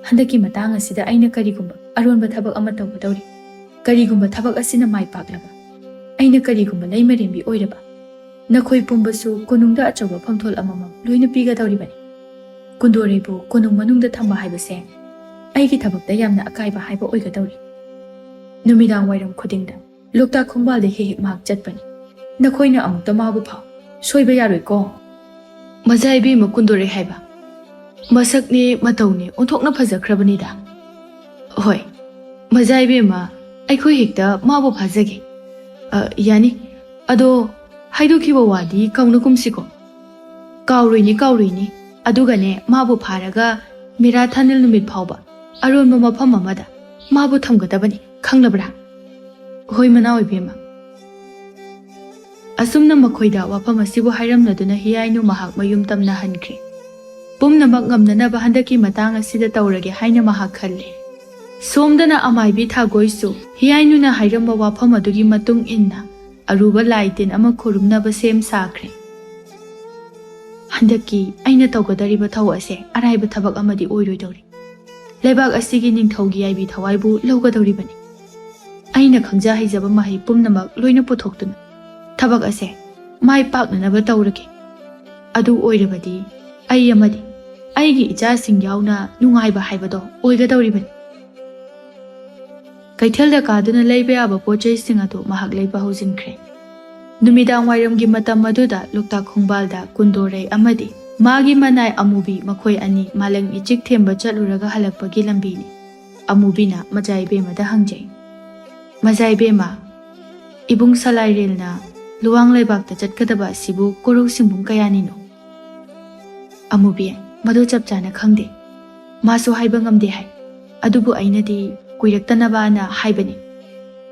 ꯍꯟꯗꯛꯀꯤ ꯃꯇꯥꯡ ꯑꯁꯤꯗ ꯑꯩꯅ ꯀꯔꯤꯒꯨꯝꯕ ꯑꯔꯣꯟꯕ ꯊꯕꯛ ꯑꯃ ꯇꯧꯒꯗꯧꯔꯤ꯫ ꯀꯔꯤꯒꯨꯝꯕ ꯊꯕꯛ ꯑꯁꯤꯅ ꯃꯥꯏ ꯄꯥꯛꯂꯕ, ꯑꯩꯅ ꯀꯔꯤꯒꯨꯝꯕ ꯂꯩꯃꯔꯦꯝꯕꯤ ꯑꯣꯏꯔꯕ, ꯅꯈꯣꯏ ꯄꯨꯝꯕꯁꯨ ꯀꯣꯅꯨꯡꯗ ꯑꯆꯧꯕ ꯐꯝꯊꯣꯜ ꯑꯃꯃꯝ ꯂꯣꯏꯅ ꯄꯤꯒꯗꯧꯔꯤꯕꯅꯤ꯫ ꯀꯨꯟꯗꯣꯔꯩꯕꯨ ꯀꯣꯅꯨꯡ ꯃꯅꯨꯡꯗ ꯊꯝꯕ ꯍꯥꯏꯕꯁꯦ ꯑꯩꯒꯤ ꯊꯕꯛꯇ ꯌꯥꯝꯅ ꯑꯀꯥꯏꯕ ꯍꯥꯏꯕ ꯑꯣꯏꯒꯗꯧꯔꯤ꯫ ꯅꯨꯃꯤꯗꯥꯡ ꯋꯥꯏꯔꯝ ꯈꯨꯗꯤꯡꯗ ꯂꯣꯛꯇꯥꯛ ꯈꯣꯡꯕꯥꯜꯗ ꯍꯦꯛ ꯍꯦꯛ ꯃꯍꯥꯛ ꯆꯠꯄꯅꯤ꯫ ꯅꯈꯣꯏꯅ ꯑꯃꯨꯛꯇ ꯃꯥꯕꯨ ꯐꯥꯎ ꯁꯣꯏꯕ ꯌꯥꯔꯣꯏꯀꯣ꯫ ꯃꯖꯥ ꯏꯕꯦꯝꯃ ꯀꯨꯟꯗꯣꯔꯩ ꯍꯥꯏꯕ꯫ ꯃꯁꯛꯅꯦ ꯃꯇꯧꯅꯦ ꯑꯣꯟꯊꯣꯛꯅ ꯐꯖꯈ꯭ꯔꯕꯅꯤꯗ꯫ ꯍꯣꯏ, ꯃꯖꯥ ꯏꯕꯦꯝꯃ, ꯑꯩꯈꯣꯏ ꯍꯦꯛꯇ ꯃꯥꯕꯨ ꯐꯥꯖꯒꯦ꯫ ꯑ, ꯌꯥꯅꯤ꯫ ꯑꯗꯣ ꯍꯥꯏꯗꯣꯛꯈꯤꯕ ꯋꯥꯗꯤ ꯀꯥꯎꯅꯒꯨꯝꯁꯤꯀꯣ꯫ ꯀꯥꯎꯔꯣꯏꯅꯤ, ꯀꯥꯎꯔꯣꯏꯅꯤ꯫ ꯑꯗꯨꯒꯅꯦ, ꯃꯥꯕꯨ ꯐꯥꯔꯒ ꯃꯤꯔꯥ ꯊꯥꯅꯤꯜ ꯅꯨꯃꯤꯠ ꯐꯥꯎꯕ ꯑꯔꯣꯟꯕ ꯃꯐꯝ ꯑꯃꯗ ꯃꯥꯕꯨ ꯊꯝꯒꯗꯕꯅꯤ, ꯈꯪꯂꯕ꯭ꯔꯥ? ꯍꯣꯏ, ꯃꯅꯥꯎ ꯏꯕꯦꯝꯃ꯫ ꯑꯁꯨꯝꯅ ꯃꯈꯣꯏꯗ ꯋꯥꯐꯝ ꯑꯁꯤꯕꯨ ꯍꯥꯏꯔꯝꯂꯗꯨꯅ ꯍꯤꯌꯥꯏꯅꯨ ꯃꯍꯥꯛ ꯃꯌꯨꯝ ꯇꯝꯅ ꯍꯟꯈ꯭ꯔꯦ꯫ ꯄꯨꯝꯅꯃꯛ ꯉꯝꯅꯅꯕ ꯍꯟꯗꯛꯀꯤ ꯃꯇꯥꯡ ꯑꯁꯤꯗ ꯇꯧꯔꯒꯦ ꯍꯥꯏꯅ ꯃꯍꯥꯛ ꯈꯜꯂꯦ꯫ ꯁꯣꯝꯗꯅ ꯑꯃꯥꯏꯕꯤ ꯊꯥꯒꯣꯏꯁꯨ ꯍꯤꯌꯥꯏꯅꯨꯅ ꯍꯥꯏꯔꯝꯕ ꯋꯥꯐꯝ ꯑꯗꯨꯒꯤ ꯃꯇꯨꯡ ꯏꯟꯅ ꯑꯔꯨꯕ ꯂꯥꯏ ꯇꯤꯟ ꯑꯃ ꯈꯨꯔꯨꯝꯅꯕ ꯁꯦꯝ ꯁꯥꯈ꯭ꯔꯦ꯫ ꯍꯟꯗꯛꯀꯤ ꯑꯩꯅ ꯇꯧꯒꯗꯧꯔꯤꯕ ꯊꯧ ꯑꯁꯦ ꯑꯔꯥꯏꯕ ꯊꯕꯛ ꯑꯃꯗꯤ ꯑꯣꯏꯔꯣꯏꯗꯧꯔꯤ꯫ ꯂꯩꯕꯥꯛ ꯑꯁꯤꯒꯤ ꯅꯤꯡꯊꯧꯒꯤ ꯌꯥꯏꯕꯤ ꯊꯋꯥꯏꯕꯨ ꯂꯧꯒꯗꯧꯔꯤꯕꯅꯤ꯫ ꯑꯩꯅ ꯈꯪꯖ ꯍꯩꯖꯕ ꯃꯍꯩ ꯄꯨꯝꯅꯃꯛ ꯂꯣꯏꯅ ꯄꯨꯊꯣꯛꯇꯨꯅ ꯊꯕꯛ ꯑꯁꯦ ꯃꯥꯏ ꯄꯥꯛꯅꯅꯕ ꯇꯧꯔꯒꯦ꯫ ꯑꯗꯨ ꯑꯣꯏꯔꯕꯗꯤ ꯑꯩ ꯑꯃꯗꯤ ꯑꯩꯒꯤ ꯏꯆꯥꯁꯤꯡ ꯌꯥꯎꯅ ꯅꯨꯡꯉꯥꯏꯕ ꯍꯥꯏꯕꯗꯣ ꯑꯣꯏꯒꯗꯧꯔꯤꯕꯅꯤ꯫ ꯀꯩꯊꯦꯜꯗ ꯀꯥꯗꯨꯅ ꯂꯩꯕ ꯌꯥꯕ ꯄꯣꯠ ꯆꯩꯁꯤꯡ ꯑꯗꯨ ꯃꯍꯥꯛ ꯂꯩꯕ ꯍꯧꯖꯤꯟꯈ꯭ꯔꯦ꯫ ꯅꯨꯃꯤꯗꯥꯡ ꯋꯥꯏꯔꯝꯒꯤ ꯃꯇꯝ ꯑꯗꯨꯗ ꯂꯣꯛꯇꯥꯛ ꯈꯣꯡꯕꯥꯜꯗ ꯀꯨꯟꯗꯣꯔꯩ ꯑꯃꯗꯤ ꯃꯥꯒꯤ ꯃꯅꯥꯏ ꯑꯃꯨꯕꯤ, ꯃꯈꯣꯏ ꯑꯅꯤ ꯃꯥꯂꯪ ꯏꯆꯤꯛ ꯊꯦꯝꯕ ꯆꯠꯂꯨꯔꯒ ꯍꯜꯂꯛꯄꯒꯤ ꯂꯝꯕꯤꯅꯤ꯫ ꯑꯃꯨꯕꯤꯅ ꯃꯖꯥ ꯏꯕꯦꯝꯃꯗ ꯍꯪꯖꯩ, "ꯃꯖꯥ ꯏꯕꯦꯝꯃ, ꯏꯕꯨꯡ ꯁꯂꯥꯏꯔꯦꯜꯅ ꯂꯨꯋꯥꯡ ꯂꯩꯕꯥꯛꯇ ꯆꯠꯀꯗꯕ ꯑꯁꯤꯕꯨ ꯀꯣꯔꯧ ꯁꯤꯡꯕꯨꯡ ꯀꯌꯥꯅꯤꯅꯣ? ꯑꯃꯨꯕꯤ, ꯃꯗꯨ ꯆꯞ ꯆꯥꯅ ꯈꯪꯗꯦ꯫ ꯃꯥꯁꯨ ꯍꯥꯏꯕ ꯉꯝꯗꯦ ꯍꯥꯏ꯫ ꯑꯗꯨꯕꯨ ꯑꯩꯅꯗꯤ ꯀꯨꯏꯔꯛꯇꯅꯕꯅ ꯍꯥꯏꯕꯅꯤ꯫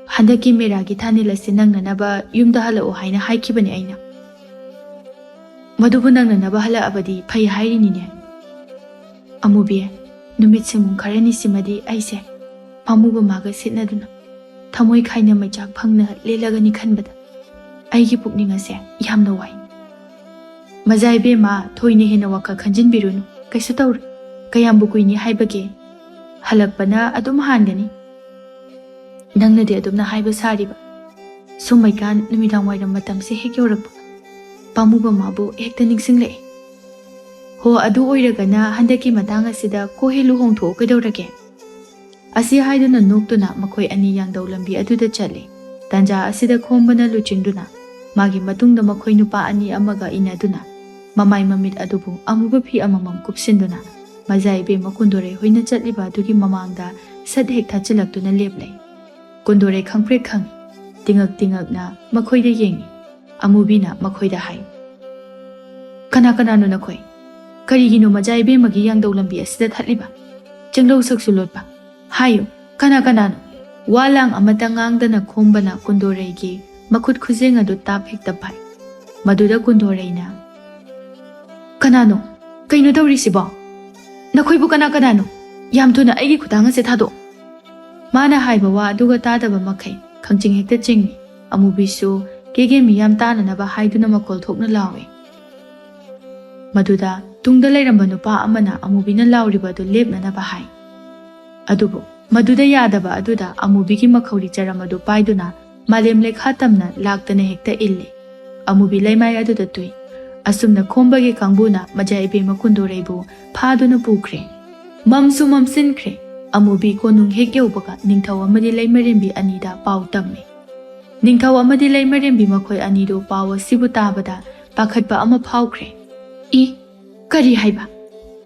ꯍꯟꯗꯛꯀꯤ ꯃꯦꯔꯥꯒꯤ ꯊꯥꯅꯤꯜ ꯑꯁꯤ ꯅꯪꯅꯅꯕ ꯌꯨꯝꯗ ꯍꯜꯂꯛꯑꯣ ꯍꯥꯏꯅ ꯍꯥꯏꯈꯤꯕꯅꯤ ꯑꯩꯅ꯫ ꯃꯗꯨꯕꯨ ꯅꯪꯅꯅꯕ ꯍꯜꯂꯛꯑꯕꯗꯤ ꯐꯩ ꯍꯥꯏꯔꯤꯅꯤꯅꯦ꯫ ꯑꯃꯨꯕꯤ, ꯅꯨꯃꯤꯠ ꯁꯤꯡꯕꯨꯡ ꯈꯔꯅꯤꯁꯤꯃꯗꯤ ꯑꯩꯁꯦ ꯄꯥꯝꯃꯨꯕ ꯃꯥꯒ ꯁꯦꯠꯅꯗꯨꯅ ꯊꯃꯣꯏ ꯈꯥꯏꯅ ꯃꯩꯆꯥꯛ ꯐꯪꯅ ꯂꯦꯜꯂꯒꯅꯤ ꯈꯟꯕꯗ ꯑꯩꯒꯤ ꯄꯨꯛꯅꯤꯡ ꯑꯁꯦ ꯌꯥꯝꯅ ꯋꯥꯏ꯫ ꯃꯖꯥ ꯏꯕꯦꯝꯃ, ꯊꯣꯏꯅ ꯍꯦꯟꯅ ꯋꯥꯈꯜ ꯈꯟꯖꯤꯟꯕꯤꯔꯨꯅꯨ, ꯀꯩꯁꯨ ꯇꯧꯔꯣꯏ꯫ ꯀꯌꯥꯝꯕꯨ ꯀꯨꯏꯅꯤ ꯍꯥꯏꯕꯒꯦ? ꯍꯜꯂꯛꯄꯅ ꯑꯗꯨꯝ ꯍꯥꯟꯒꯅꯤ꯫ ꯅꯪꯅꯗꯤ ꯑꯗꯨꯝꯅ ꯍꯥꯏꯕ ꯁꯥꯔꯤꯕ꯫ ꯁꯨꯝꯃꯩꯀꯥꯟ ꯅꯨꯃꯤꯗꯥꯡ ꯋꯥꯏꯔꯝ ꯃꯇꯝꯁꯦ ꯍꯦꯛ ꯌꯧꯔꯛꯄ, ꯄꯥꯝꯃꯨꯕ ꯃꯥꯕꯨ ꯍꯦꯛꯇ ꯅꯤꯡꯁꯤꯡꯂꯛꯑꯦ꯫ ꯍꯣ, ꯑꯗꯨ ꯑꯣꯏꯔꯒꯅ ꯍꯟꯗꯛꯀꯤ ꯃꯇꯥꯡ ꯑꯁꯤꯗ ꯀꯣ ꯍꯦꯛ ꯂꯨꯍꯣꯡꯊꯣꯛꯑꯣ ꯀꯩꯗꯧꯔꯒꯦ? ꯑꯁꯤ ꯍꯥꯏꯗꯨꯅ ꯅꯣꯛꯇꯨꯅ ꯃꯈꯣꯏ ꯑꯅꯤ ꯌꯥꯡꯗꯧ ꯂꯝꯕꯤ ꯑꯗꯨꯗ ꯆꯠꯂꯤ꯫ ꯇꯥꯟꯖꯥ ꯑꯁꯤꯗ ꯈꯣꯝꯕꯅ ꯂꯨꯆꯤꯡꯗꯨꯅ ꯃꯥꯒꯤ ꯃꯇꯨꯡꯗ ꯃꯈꯣꯏ ꯅꯨꯄꯥ ꯑꯅꯤ ꯑꯃꯒ ꯏꯟꯅꯗꯨꯅ ꯃꯃꯥꯏ ꯃꯃꯤꯠ ꯑꯗꯨꯕꯨ ꯑꯃꯨꯕ ꯐꯤ ꯑꯃꯃꯝ ꯀꯨꯞꯁꯤꯟꯗꯨꯅ ꯃꯖꯥ ꯏꯕꯦꯝꯃ ꯀꯨꯟꯗꯣꯔꯩ ꯍꯣꯏꯅ ꯆꯠꯂꯤꯕ ꯑꯗꯨꯒꯤ ꯃꯃꯥꯡꯗ ꯁꯠ ꯍꯦꯛ ꯊꯥꯆꯤꯜꯂꯛꯇꯨꯅ ꯂꯦꯞꯂꯦ꯫ ꯀꯨꯟꯗꯣꯔꯩ ꯈꯪꯄ꯭ꯔꯦꯛ ꯈꯪꯏ꯫ ꯇꯤꯉꯛ ꯇꯤꯉꯛꯅ ꯃꯈꯣꯏꯗ ꯌꯦꯡꯏ꯫ ꯑꯃꯨꯕꯤꯅ ꯃꯈꯣꯏꯗ ꯍꯥꯏ, "ꯀꯅꯥ ꯀꯅꯥꯅꯣ ꯅꯈꯣꯏ? ꯀꯔꯤꯒꯤꯅꯣ ꯃꯖꯥ ꯏꯕꯦꯝꯃꯒꯤ ꯌꯥꯡꯗꯧ ꯂꯝꯕꯤ ꯑꯁꯤꯗ ꯊꯠꯂꯤꯕ? ꯆꯦꯡꯂꯧ ꯁꯛꯁꯨ ꯂꯣꯠꯄ꯫ ꯍꯥꯏꯌꯨ, ꯀꯅꯥ ꯀꯅꯥꯅꯣ?" ꯋꯥ ꯂꯥꯡ ꯑꯃꯠꯇ ꯉꯥꯡꯗꯅ ꯈꯣꯝꯕꯅ ꯀꯨꯟꯗꯣꯔꯩꯒꯤ ꯃꯈꯨꯠ ꯈꯨꯖꯦꯡ ꯑꯗꯨ ꯇꯥꯞ ꯍꯦꯛꯇ ꯄꯥꯏ꯫ ꯃꯗꯨꯗ ꯀꯨꯟꯗꯣꯔꯩꯅ, "ꯀꯅꯥꯅꯣ? ꯀꯩꯅꯣ ꯇꯧꯔꯤꯁꯤꯕꯣ? ꯅꯈꯣꯏꯕꯨ ꯀꯅꯥ ꯀꯅꯥꯅꯣ? ꯌꯥꯝ ꯊꯨꯅ ꯑꯩꯒꯤ ꯈꯨꯗꯥꯡ ꯑꯁꯦ ꯊꯥꯗꯣꯛ!" ꯃꯥꯅ ꯍꯥꯏꯕ ꯋꯥ ꯑꯗꯨꯒ ꯇꯥꯗꯕ ꯃꯈꯩ ꯈꯪꯆꯤꯡ ꯍꯦꯛꯇ ꯆꯤꯡꯏ꯫ ꯑꯃꯨꯕꯤꯁꯨ ꯀꯦꯒꯦ ꯃꯤꯌꯥꯝ ꯇꯥꯅꯅꯕ ꯍꯥꯏꯗꯨꯅ ꯃꯈꯣꯜ ꯊꯣꯛꯅ ꯂꯥꯎꯏ꯫ ꯃꯗꯨꯗ ꯇꯨꯡꯗ ꯂꯩꯔꯝꯕ ꯅꯨꯄꯥ ꯑꯃꯅ ꯑꯃꯨꯕꯤꯅ ꯂꯥꯎꯔꯤꯕ ꯑꯗꯨ ꯂꯦꯞꯅꯅꯕ ꯍꯥꯏ꯫ ꯑꯗꯨꯕꯨ ꯃꯗꯨꯗ ꯌꯥꯗꯕ ꯑꯗꯨꯗ ꯑꯃꯨꯕꯤꯒꯤ ꯃꯈꯧꯔꯤ ꯆꯔꯝ ꯑꯗꯨ ꯄꯥꯏꯗꯨꯅ ꯃꯥꯂꯦꯝ ꯂꯩꯈꯥ ꯇꯝꯅ ꯂꯥꯛꯇꯅ ꯍꯦꯛꯇ ꯏꯜꯂꯤ꯫ ꯑꯃꯨꯕꯤ ꯂꯩꯃꯥꯏ ꯑꯗꯨꯗ ꯇꯨꯏ꯫ ꯑꯁꯨꯝꯅ ꯈꯣꯝꯕꯒꯤ ꯀꯥꯡꯕꯨꯅ ꯃꯖꯥ ꯏꯕꯦꯝꯃ ꯀꯨꯟꯗꯣꯔꯩꯕꯨ ꯐꯥꯗꯨꯅ ꯄꯨꯈ꯭ꯔꯦ꯫ ꯃꯝꯁꯨ ꯃꯝꯁꯤꯟꯈ꯭ꯔꯦ꯫ ꯑꯃꯨꯕꯤ ꯀꯣꯅꯨꯡ ꯍꯦꯛ ꯌꯧꯕꯒ ꯅꯤꯡꯊꯧ ꯑꯃꯗꯤ ꯂꯩꯃꯔꯦꯝꯕꯤ ꯑꯅꯤꯗ ꯄꯥꯎ ꯇꯝꯃꯤ꯫ ꯅꯤꯡꯊꯧ ꯑꯃꯗꯤ ꯂꯩꯃꯔꯦꯝꯕꯤ ꯃꯈꯣꯏ ꯑꯅꯤꯗꯨ ꯄꯥꯎ ꯑꯁꯤꯕꯨ ꯇꯥꯕꯗ ꯄꯥꯈꯠꯄ ꯑꯃ ꯐꯥꯎꯈ꯭ꯔꯦ꯫ "ꯏ, ꯀꯔꯤ ꯍꯥꯏꯕ?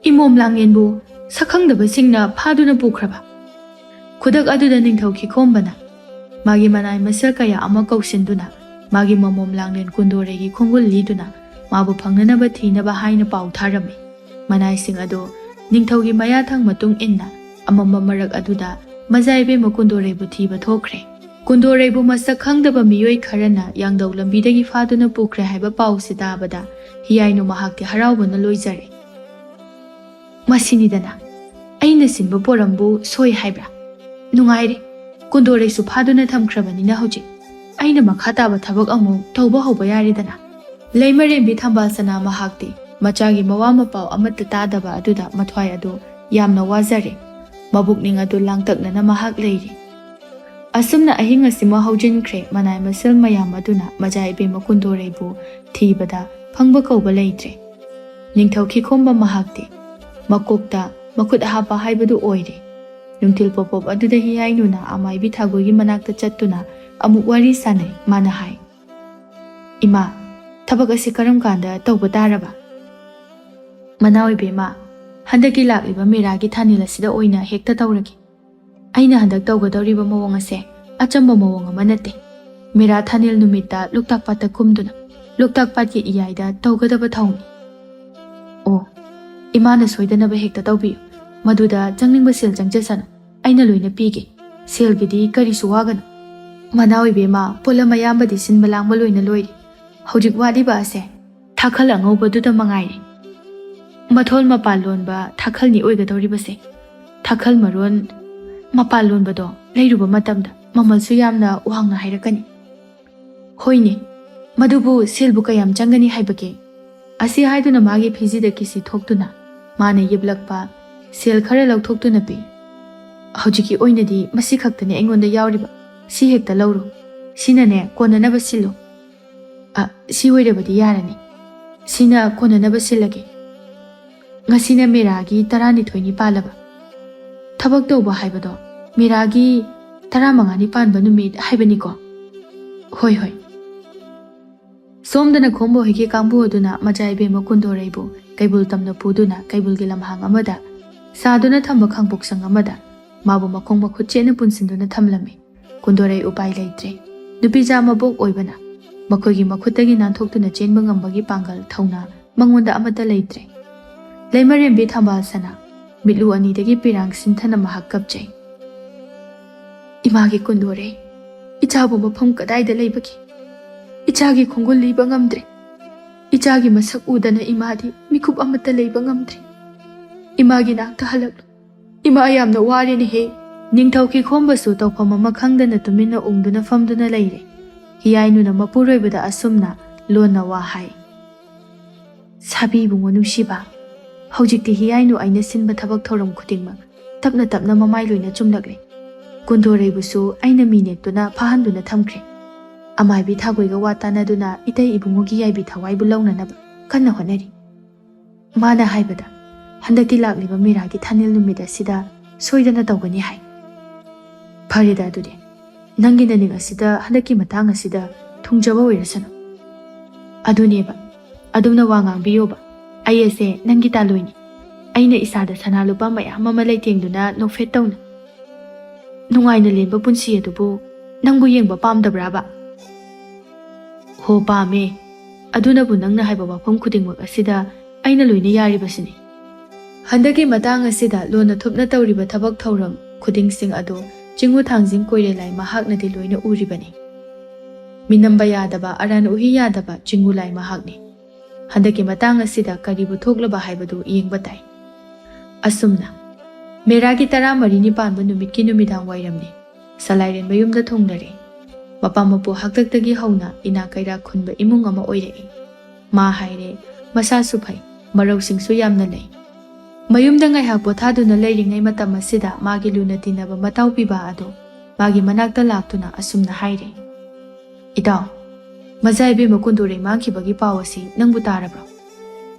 ꯏꯃꯣꯝ ꯂꯥꯡꯂꯦꯟꯕꯨ ꯁꯛꯈꯪꯗꯕꯁꯤꯡꯅ ꯐꯥꯗꯨꯅ ꯄꯨꯈ꯭ꯔꯕ?" ꯈꯨꯗꯛ ꯑꯗꯨꯗ ꯅꯤꯡꯊꯧ ꯈꯤꯈꯣꯝꯕꯅ ꯃꯥꯒꯤ ꯃꯅꯥꯏ ꯃꯁꯛ ꯀꯌꯥ ꯑꯃ ꯀꯧꯁꯤꯟꯗꯨꯅ ꯃꯥꯒꯤ ꯃꯃꯣꯝ ꯂꯥꯡꯂꯦꯟ ꯀꯨꯟꯗꯣꯔꯩꯒꯤ ꯈꯣꯡꯒꯨꯜ ꯂꯤꯗꯨꯅ ꯃꯥꯕꯨ ꯐꯪꯅꯅꯕ ꯊꯤꯅꯕ ꯍꯥꯏꯅ ꯄꯥꯎ ꯊꯥꯔꯝꯃꯤ꯫ ꯃꯅꯥꯏꯁꯤꯡ ꯑꯗꯨ ꯅꯤꯡꯊꯧꯒꯤ ꯃꯌꯥꯊꯪ ꯃꯇꯨꯡ ꯏꯟꯅ ꯑꯃꯝꯕ ꯃꯔꯛ ꯑꯗꯨꯗ ꯃꯖꯥ ꯏꯕꯦꯝꯃ ꯀꯨꯟꯗꯣꯔꯩꯕꯨ ꯊꯤꯕ ꯊꯣꯛꯈ꯭ꯔꯦ꯫ ꯀꯨꯟꯗꯣꯔꯩꯕꯨ ꯃꯁꯛ ꯈꯪꯗꯕ ꯃꯤꯑꯣꯏ ꯈꯔꯅ ꯌꯥꯡꯗꯧ ꯂꯝꯕꯤꯗꯒꯤ ꯐꯥꯗꯨꯅ ꯄꯨꯈ꯭ꯔꯦ ꯍꯥꯏꯕ ꯄꯥꯎꯁꯤ ꯇꯥꯕꯗ ꯍꯤꯌꯥꯏꯅꯨ ꯃꯍꯥꯛꯇꯤ ꯍꯔꯥꯎꯕꯅ ꯂꯣꯏꯖꯔꯦ꯫ "ꯃꯁꯤꯅꯤꯗꯅ ꯑꯩꯅ ꯁꯤꯟꯕ ꯄꯣꯔꯝꯕꯨ ꯁꯣꯏ ꯍꯥꯏꯕ꯭ꯔꯥ? ꯅꯨꯡꯉꯥꯏꯔꯦ, ꯀꯨꯟꯗꯣꯔꯩꯁꯨ ꯐꯥꯗꯨꯅ ꯊꯝꯈ꯭ꯔꯕꯅꯤꯅ ꯍꯧꯖꯤꯛ ꯑꯩꯅ ꯃꯈꯥ ꯇꯥꯕ ꯊꯕꯛ ꯑꯃꯨꯛ ꯇꯧꯕ ꯍꯧꯕ ꯌꯥꯔꯦꯗꯅ꯫" ꯂꯩꯃꯔꯦꯝꯕꯤ ꯊꯝꯕꯥꯜ ꯁꯅꯥ ꯃꯍꯥꯛꯇꯤ ꯃꯆꯥꯒꯤ ꯃꯋꯥ ꯃꯄꯥꯎ ꯑꯃꯠꯇ ꯇꯥꯗꯕ ꯑꯗꯨꯗ ꯃꯊ꯭ꯋꯥꯏ ꯑꯗꯨ ꯌꯥꯝꯅ ꯋꯥꯖꯔꯦ꯫ ꯃꯕꯨꯛꯅꯤꯡ ꯑꯗꯨ ꯂꯥꯡꯇꯛꯅꯅ ꯃꯍꯥꯛ ꯂꯩꯔꯤ꯫ ꯑꯁꯨꯝꯅ ꯑꯍꯤꯡ ꯑꯁꯤꯃ ꯍꯧꯖꯤꯟꯈ꯭ꯔꯦ꯫ ꯃꯅꯥꯏ ꯃꯁꯤꯜ ꯃꯌꯥꯝ ꯑꯗꯨꯅ ꯃꯖꯥ ꯏꯕꯦꯝꯃ ꯀꯨꯟꯗꯣꯔꯩꯕꯨ ꯊꯤꯕꯗ ꯐꯪꯕ ꯀꯧꯕ ꯂꯩꯇ꯭ꯔꯦ꯫ ꯅꯤꯡꯊꯧ ꯈꯤꯈꯣꯝꯕ ꯃꯍꯥꯛꯇꯤ ꯃꯀꯣꯛꯇ ꯃꯈꯨꯠ ꯍꯥꯞꯄ ꯍꯥꯏꯕꯗꯨ ꯑꯣꯏꯔꯦ꯫ ꯅꯨꯡꯊꯤꯜ ꯄꯣꯞ ꯄꯣꯞ ꯑꯗꯨꯗ ꯍꯤꯌꯥꯏꯅꯨꯅ ꯑꯃꯥꯏꯕꯤ ꯊꯥꯒꯣꯏꯒꯤ ꯃꯅꯥꯛꯇ ꯆꯠꯇꯨꯅ ꯑꯃꯨꯛ ꯋꯥꯔꯤ ꯁꯥꯅꯩ꯫ ꯃꯥꯅ ꯍꯥꯏ, "ꯏꯃꯥ, ꯊꯕꯛ ꯑꯁꯤ ꯀꯔꯝ ꯀꯥꯟꯗ ꯇꯧꯕ ꯇꯥꯔꯕ?" "ꯃꯅꯥꯎ ꯏꯕꯦꯝꯃ, ꯍꯟꯗꯛꯀꯤ ꯂꯥꯛꯂꯤꯕ ꯃꯦꯔꯥꯒꯤ ꯊꯥꯅꯤꯜ ꯑꯁꯤꯗ ꯑꯣꯏꯅ ꯍꯦꯛꯇ ꯇꯧꯔꯒꯦ꯫ ꯑꯩꯅ ꯍꯟꯗꯛ ꯇꯧꯒꯗꯧꯔꯤꯕ ꯃꯑꯣꯡ ꯑꯁꯦ ꯑꯆꯝꯕ ꯃꯑꯣꯡ ꯑꯃ ꯅꯠꯇꯦ꯫ ꯃꯦꯔꯥ ꯊꯥꯅꯤꯜ ꯅꯨꯃꯤꯠꯇ ꯂꯣꯛꯇꯥꯛ ꯄꯥꯠꯇ ꯀꯨꯝꯗꯨꯅ ꯂꯣꯛꯇꯥꯛ ꯄꯥꯠꯀꯤ ꯏꯌꯥꯏꯗ ꯇꯧꯒꯗꯕ ꯊꯧꯅꯤ꯫" "ꯑꯣ, ꯏꯃꯥꯅ ꯁꯣꯏꯗꯅꯕ ꯍꯦꯛꯇ ꯇꯧꯕꯤꯌꯨ꯫ ꯃꯗꯨꯗ ꯆꯪꯅꯤꯡꯕ ꯁꯦꯜ ꯆꯪꯖꯁꯅꯨ, ꯑꯩꯅ ꯂꯣꯏꯅ ꯄꯤꯒꯦ꯫ ꯁꯦꯜꯒꯤꯗꯤ ꯀꯔꯤꯁꯨ ꯋꯥꯒꯅꯨ꯫" "ꯃꯅꯥꯎ ꯏꯕꯦꯝꯃ, ꯄꯣꯠꯂꯝ ꯑꯌꯥꯝꯕꯗꯤ ꯁꯤꯟꯕ ꯂꯥꯡꯕ ꯂꯣꯏꯅ ꯂꯣꯏꯔꯦ꯫ ꯍꯧꯖꯤꯛ ꯋꯥꯠꯂꯤꯕ ꯑꯁꯦ ꯊꯥꯈꯜ ꯑꯉꯧꯕꯗꯨꯗ ꯃꯉꯥꯏꯔꯦ꯫ ꯃꯊꯣꯜ ꯃꯄꯥꯜ ꯂꯣꯟꯕ ꯊꯥꯈꯜꯅꯤ ꯑꯣꯏꯒꯗꯧꯔꯤꯕꯁꯦ꯫ ꯊꯥꯈꯜ ꯃꯔꯣꯟ ꯃꯄꯥꯜ ꯂꯣꯟꯕꯗꯣ ꯂꯩꯔꯨꯕ ꯃꯇꯝꯗ ꯃꯃꯜꯁꯨ ꯌꯥꯝꯅ ꯋꯥꯡꯅ ꯍꯥꯏꯔꯛꯀꯅꯤ꯫" "ꯍꯣꯏꯅꯦ, ꯃꯗꯨꯕꯨ ꯁꯦꯜꯕꯨ ꯀꯌꯥꯝ ꯆꯪꯒꯅꯤ ꯍꯥꯏꯕꯒꯦ?" ꯑꯁꯤ ꯍꯥꯏꯗꯨꯅ ꯃꯥꯒꯤ ꯐꯤꯖꯤꯗ ꯀꯤꯁꯤ ꯊꯣꯛꯇꯨꯅ ꯃꯥꯅ ꯌꯦꯞꯂꯛꯄ ꯁꯦꯜ ꯈꯔ ꯂꯧꯊꯣꯛꯇꯨꯅ ꯄꯤ꯫ "ꯍꯧꯖꯤꯛꯀꯤ ꯑꯣꯏꯅꯗꯤ ꯃꯁꯤ ꯈꯛꯇꯅꯦ ꯑꯩꯉꯣꯟꯗ ꯌꯥꯎꯔꯤꯕ꯫ ꯁꯤ ꯍꯦꯛꯇ ꯂꯧꯔꯣ꯫ ꯁꯤꯅꯅꯦ ꯀꯣꯟꯅꯅꯕ ꯁꯤꯜꯂꯣ꯫" "ꯑ, ꯁꯤ ꯑꯣꯏꯔꯕꯗꯤ ꯌꯥꯔꯅꯤ꯫ ꯁꯤꯅ ꯀꯣꯟꯅꯅꯕ ꯁꯤꯜꯂꯒꯦ꯫ ꯉꯁꯤꯅ ꯃꯦꯔꯥꯒꯤ ꯇꯔꯥꯅꯤꯊꯣꯏꯅꯤ ꯄꯥꯜꯂꯕ꯫ ꯊꯕꯛ ꯇꯧꯕ ꯍꯥꯏꯕꯗꯣ ꯃꯦꯔꯥꯒꯤ ꯇꯔꯥꯃꯉꯥꯅꯤ ꯄꯥꯟꯕ ꯅꯨꯃꯤꯠ ꯍꯥꯏꯕꯅꯤꯀꯣ?" "ꯍꯣꯏ, ꯍꯣꯏ꯫" ꯁꯣꯝꯗꯅ ꯈꯣꯝꯕ ꯍꯣꯏꯒꯤ ꯀꯥꯡꯕꯨ ꯑꯗꯨꯅ ꯃꯆꯥ ꯏꯕꯦꯝꯃ ꯀꯨꯟꯗꯣꯔꯩꯕꯨ ꯀꯩꯕꯨꯜ ꯇꯝꯅ ꯄꯨꯗꯨꯅ ꯀꯩꯕꯨꯜꯒꯤ ꯂꯝꯍꯥꯡ ꯑꯃꯗ ꯁꯥꯗꯨꯅ ꯊꯝꯕ ꯈꯥꯡꯄꯣꯛꯁꯪ ꯑꯃꯗ ꯃꯥꯕꯨ ꯃꯈꯣꯡ ꯃꯈꯨꯠ ꯆꯦꯠꯅ ꯄꯨꯟꯁꯤꯟꯗꯨꯅ ꯊꯝꯂꯝꯃꯤ꯫ ꯀꯨꯟꯗꯣꯔꯩ ꯎꯄꯥꯏ ꯂꯩꯇ꯭ꯔꯦ꯫ ꯅꯨꯄꯤꯖꯥ ꯃꯕꯣꯛ ꯑꯣꯏꯕꯅ ꯃꯈꯣꯏꯒꯤ ꯃꯈꯨꯠꯇꯒꯤ ꯅꯥꯟꯊꯣꯛꯇꯨꯅ ꯆꯦꯟꯕ ꯉꯝꯕꯒꯤ ꯄꯥꯡꯒꯜ ꯊꯧꯅꯥ ꯃꯉꯣꯟꯗ ꯑꯃꯠꯇ ꯂꯩꯇ꯭ꯔꯦ꯫ ꯂꯩꯃꯔꯦꯝꯕꯤ ꯊꯝꯕꯥꯜ ꯁꯅꯥ ꯃꯤꯠꯂꯨ ꯑꯅꯤꯗꯒꯤ ꯄꯤꯔꯥꯡ ꯁꯤꯟꯊꯅ ꯃꯍꯥꯛ ꯀꯞꯆꯩ꯫ "ꯏꯃꯥꯒꯤ ꯀꯨꯟꯗꯣꯔꯦ, ꯏꯆꯥꯕꯨ ꯃꯐꯝ ꯀꯗꯥꯏꯗ ꯂꯩꯕꯒꯦ? ꯏꯆꯥꯒꯤ ꯈꯣꯡꯒꯨꯜ ꯂꯤꯕ ꯉꯝꯗ꯭ꯔꯦ꯫ ꯏꯆꯥꯒꯤ ꯃꯁꯛ ꯎꯗꯅ ꯏꯃꯥꯗꯤ ꯃꯤꯀꯨꯞ ꯑꯃꯠꯇ ꯂꯩꯕ ꯉꯝꯗ꯭ꯔꯦ꯫ ꯏꯃꯥꯒꯤ ꯅꯥꯛꯇ ꯍꯜꯂꯛꯂꯨ꯫ ꯏꯃꯥ ꯌꯥꯝꯅ ꯋꯥꯔꯦꯅꯦꯍꯦ꯫" ꯅꯤꯡꯊꯧ ꯀꯤꯈꯣꯝꯕꯁꯨ ꯇꯧꯐꯝ ꯑꯃ ꯈꯪꯗꯅ ꯇꯨꯃꯤꯟꯅ ꯎꯪꯗꯨꯅ ꯐꯝꯗꯨꯅ ꯂꯩꯔꯦ꯫ ꯍꯤꯌꯥꯏꯅꯨꯅ ꯃꯄꯨꯔꯣꯏꯕꯗ ꯑꯁꯨꯝꯅ ꯂꯣꯟꯅ ꯋꯥ ꯍꯥꯏ꯫ "ꯁꯥꯕꯤ ꯏꯕꯨꯡꯉꯣ ꯅꯨꯡꯁꯤꯕ, ꯍꯧꯖꯤꯛꯇꯤ ꯍꯤꯌꯥꯏꯅꯨ ꯑꯩꯅ ꯁꯤꯟꯕ ꯊꯕꯛ ꯊꯧꯔꯝ ꯈꯨꯗꯤꯡꯃꯛ ꯇꯞꯅ ꯇꯞꯅ ꯃꯃꯥꯏ ꯂꯣꯏꯅ ꯆꯨꯝꯂꯛꯂꯦ꯫ ꯀꯨꯟꯗꯣꯔꯩꯕꯨꯁꯨ ꯑꯩꯅ ꯃꯤ ꯅꯦꯛꯇꯨꯅ ꯐꯥꯍꯟꯗꯨꯅ ꯊꯝꯈ꯭ꯔꯦ꯫ ꯑꯃꯥꯏꯕꯤ ꯊꯥꯒꯣꯏꯒ ꯋꯥ ꯇꯥꯅꯗꯨꯅ ꯏꯇꯩ ꯏꯕꯨꯡꯉꯣꯒꯤ ꯌꯥꯏꯕꯤ ꯊꯋꯥꯏꯕꯨ ꯂꯧꯅꯅꯕ ꯀꯟꯅ ꯍꯣꯠꯅꯔꯤ꯫ ꯃꯥꯅ ꯍꯥꯏꯕꯗ, ꯍꯟꯗꯛꯀꯤ ꯂꯥꯛꯂꯤꯕ ꯃꯤꯔꯥꯒꯤ ꯊꯥꯅꯤꯜ ꯅꯨꯃꯤꯠ ꯑꯁꯤꯗ ꯁꯣꯏꯗꯅ ꯇꯧꯒꯅꯤ ꯍꯥꯏ꯫ ꯐꯔꯦꯗ ꯑꯗꯨꯗꯤ, ꯅꯪꯒꯤ ꯅꯅꯤꯡ ꯑꯁꯤꯗ ꯍꯟꯗꯛꯀꯤ ꯃꯇꯥꯡ ꯑꯁꯤꯗ ꯊꯨꯡꯖꯕ ꯑꯣꯏꯔꯁꯅꯨ꯫ ꯑꯗꯨꯅꯦꯕ, ꯑꯗꯨꯝꯅ ꯋꯥ ꯉꯥꯡꯕꯤꯌꯣꯕ꯫ ꯑꯩ ꯑꯁꯦ ꯅꯪꯒꯤ ꯇꯥꯂꯣꯏꯅꯤ꯫ ꯑꯩꯅ ꯏꯁꯥꯗ ꯁꯅꯥ ꯂꯨꯄꯥ ꯃꯌꯥꯝ ꯑꯃ ꯂꯩꯇꯦꯡꯗꯨꯅ ꯅꯣꯛꯐꯦꯠ ꯇꯧꯅ ꯅꯨꯡꯉꯥꯏꯅ ꯂꯦꯟꯕ ꯄꯨꯟꯁꯤ ꯑꯗꯨꯕꯨ ꯅꯪꯕꯨ ꯌꯦꯡꯕ ꯄꯥꯝꯗꯕ꯭ꯔꯥꯕ?" "ꯍꯣ, ꯄꯥꯝꯃꯦ꯫ ꯑꯗꯨꯅꯕꯨ ꯅꯪꯅ ꯍꯥꯏꯕ ꯋꯥꯐꯝ ꯈꯨꯗꯤꯡꯃꯛ ꯑꯁꯤꯗ ꯑꯩꯅ ꯂꯣꯏꯅ ꯌꯥꯔꯤꯕꯁꯤꯅꯤ꯫" ꯍꯟꯗꯛꯀꯤ ꯃꯇꯥꯡ ꯑꯁꯤꯗ ꯂꯣꯟꯅ ꯊꯨꯞꯅ ꯇꯧꯔꯤꯕ ꯊꯕꯛ ꯊꯧꯔꯝ ꯈꯨꯗꯤꯡꯁꯤꯡ ꯑꯗꯨ ꯆꯤꯡꯉꯨ ꯊꯥꯡꯖꯤꯡ ꯀꯣꯏꯔꯦꯂꯥꯏ ꯃꯍꯥꯛꯅꯗꯤ ꯂꯣꯏꯅ ꯎꯔꯤꯕꯅꯤ꯫ ꯃꯤꯅꯝꯕ ꯌꯥꯗꯕ, ꯑꯔꯥꯟ ꯎꯍꯤ ꯌꯥꯗꯕ ꯆꯤꯡꯉꯨ ꯂꯥꯏ ꯃꯍꯥꯛꯅꯤ꯫ ꯍꯟꯗꯛꯀꯤ ꯃꯇꯥꯡ ꯑꯁꯤꯗ ꯀꯔꯤꯕꯨ ꯊꯣꯛꯂꯕ ꯍꯥꯏꯕꯗꯨ ꯌꯦꯡꯕ ꯇꯥꯏ꯫ ꯑꯁꯨꯝꯅ ꯃꯦꯔꯥꯒꯤ ꯇꯔꯥꯃꯔꯤꯅꯤ ꯄꯥꯟꯕ ꯅꯨꯃꯤꯠꯀꯤ ꯅꯨꯃꯤꯗꯥꯡ ꯋꯥꯏꯔꯝꯅꯤ꯫ ꯁꯂꯥꯏꯔꯦꯟ ꯃꯌꯨꯝꯗ ꯊꯨꯡꯂꯔꯦ꯫ ꯃꯄꯥ ꯃꯄꯨ ꯍꯥꯛꯇꯛꯇꯒꯤ ꯍꯧꯅ ꯏꯅꯥꯛ ꯀꯩꯔꯥꯛ ꯈꯨꯟꯕ ꯏꯃꯨꯡ ꯑꯃ ꯑꯣꯏꯔꯛꯏ꯫ ꯃꯥ ꯍꯥꯏꯔꯦ, ꯃꯁꯥꯁꯨ ꯐꯩ, ꯃꯔꯧꯁꯤꯡꯁꯨ ꯌꯥꯝꯅ ꯂꯩ꯫ ꯃꯌꯨꯝꯗ ꯉꯥꯏꯍꯥꯛ ꯄꯣꯊꯥꯗꯨꯅ ꯂꯩꯔꯤꯉꯩ ꯃꯇꯝ ꯑꯁꯤꯗ ꯃꯥꯒꯤ ꯂꯨꯅ ꯇꯤꯟꯅꯕ ꯃꯇꯥꯎ ꯄꯤꯕ ꯑꯗꯨ ꯃꯥꯒꯤ ꯃꯅꯥꯛꯇ ꯂꯥꯛꯇꯨꯅ ꯑꯁꯨꯝꯅ ꯍꯥꯏꯔꯦ, "ꯏꯇꯥꯎ, ꯃꯖꯥ ꯏꯕꯦꯝꯃ ꯀꯨꯟꯗꯣꯔꯩ ꯃꯥꯡꯈꯤꯕꯒꯤ ꯄꯥꯎ ꯑꯁꯤ ꯅꯪꯕꯨ ꯇꯥꯔꯕ꯭ꯔꯣ?"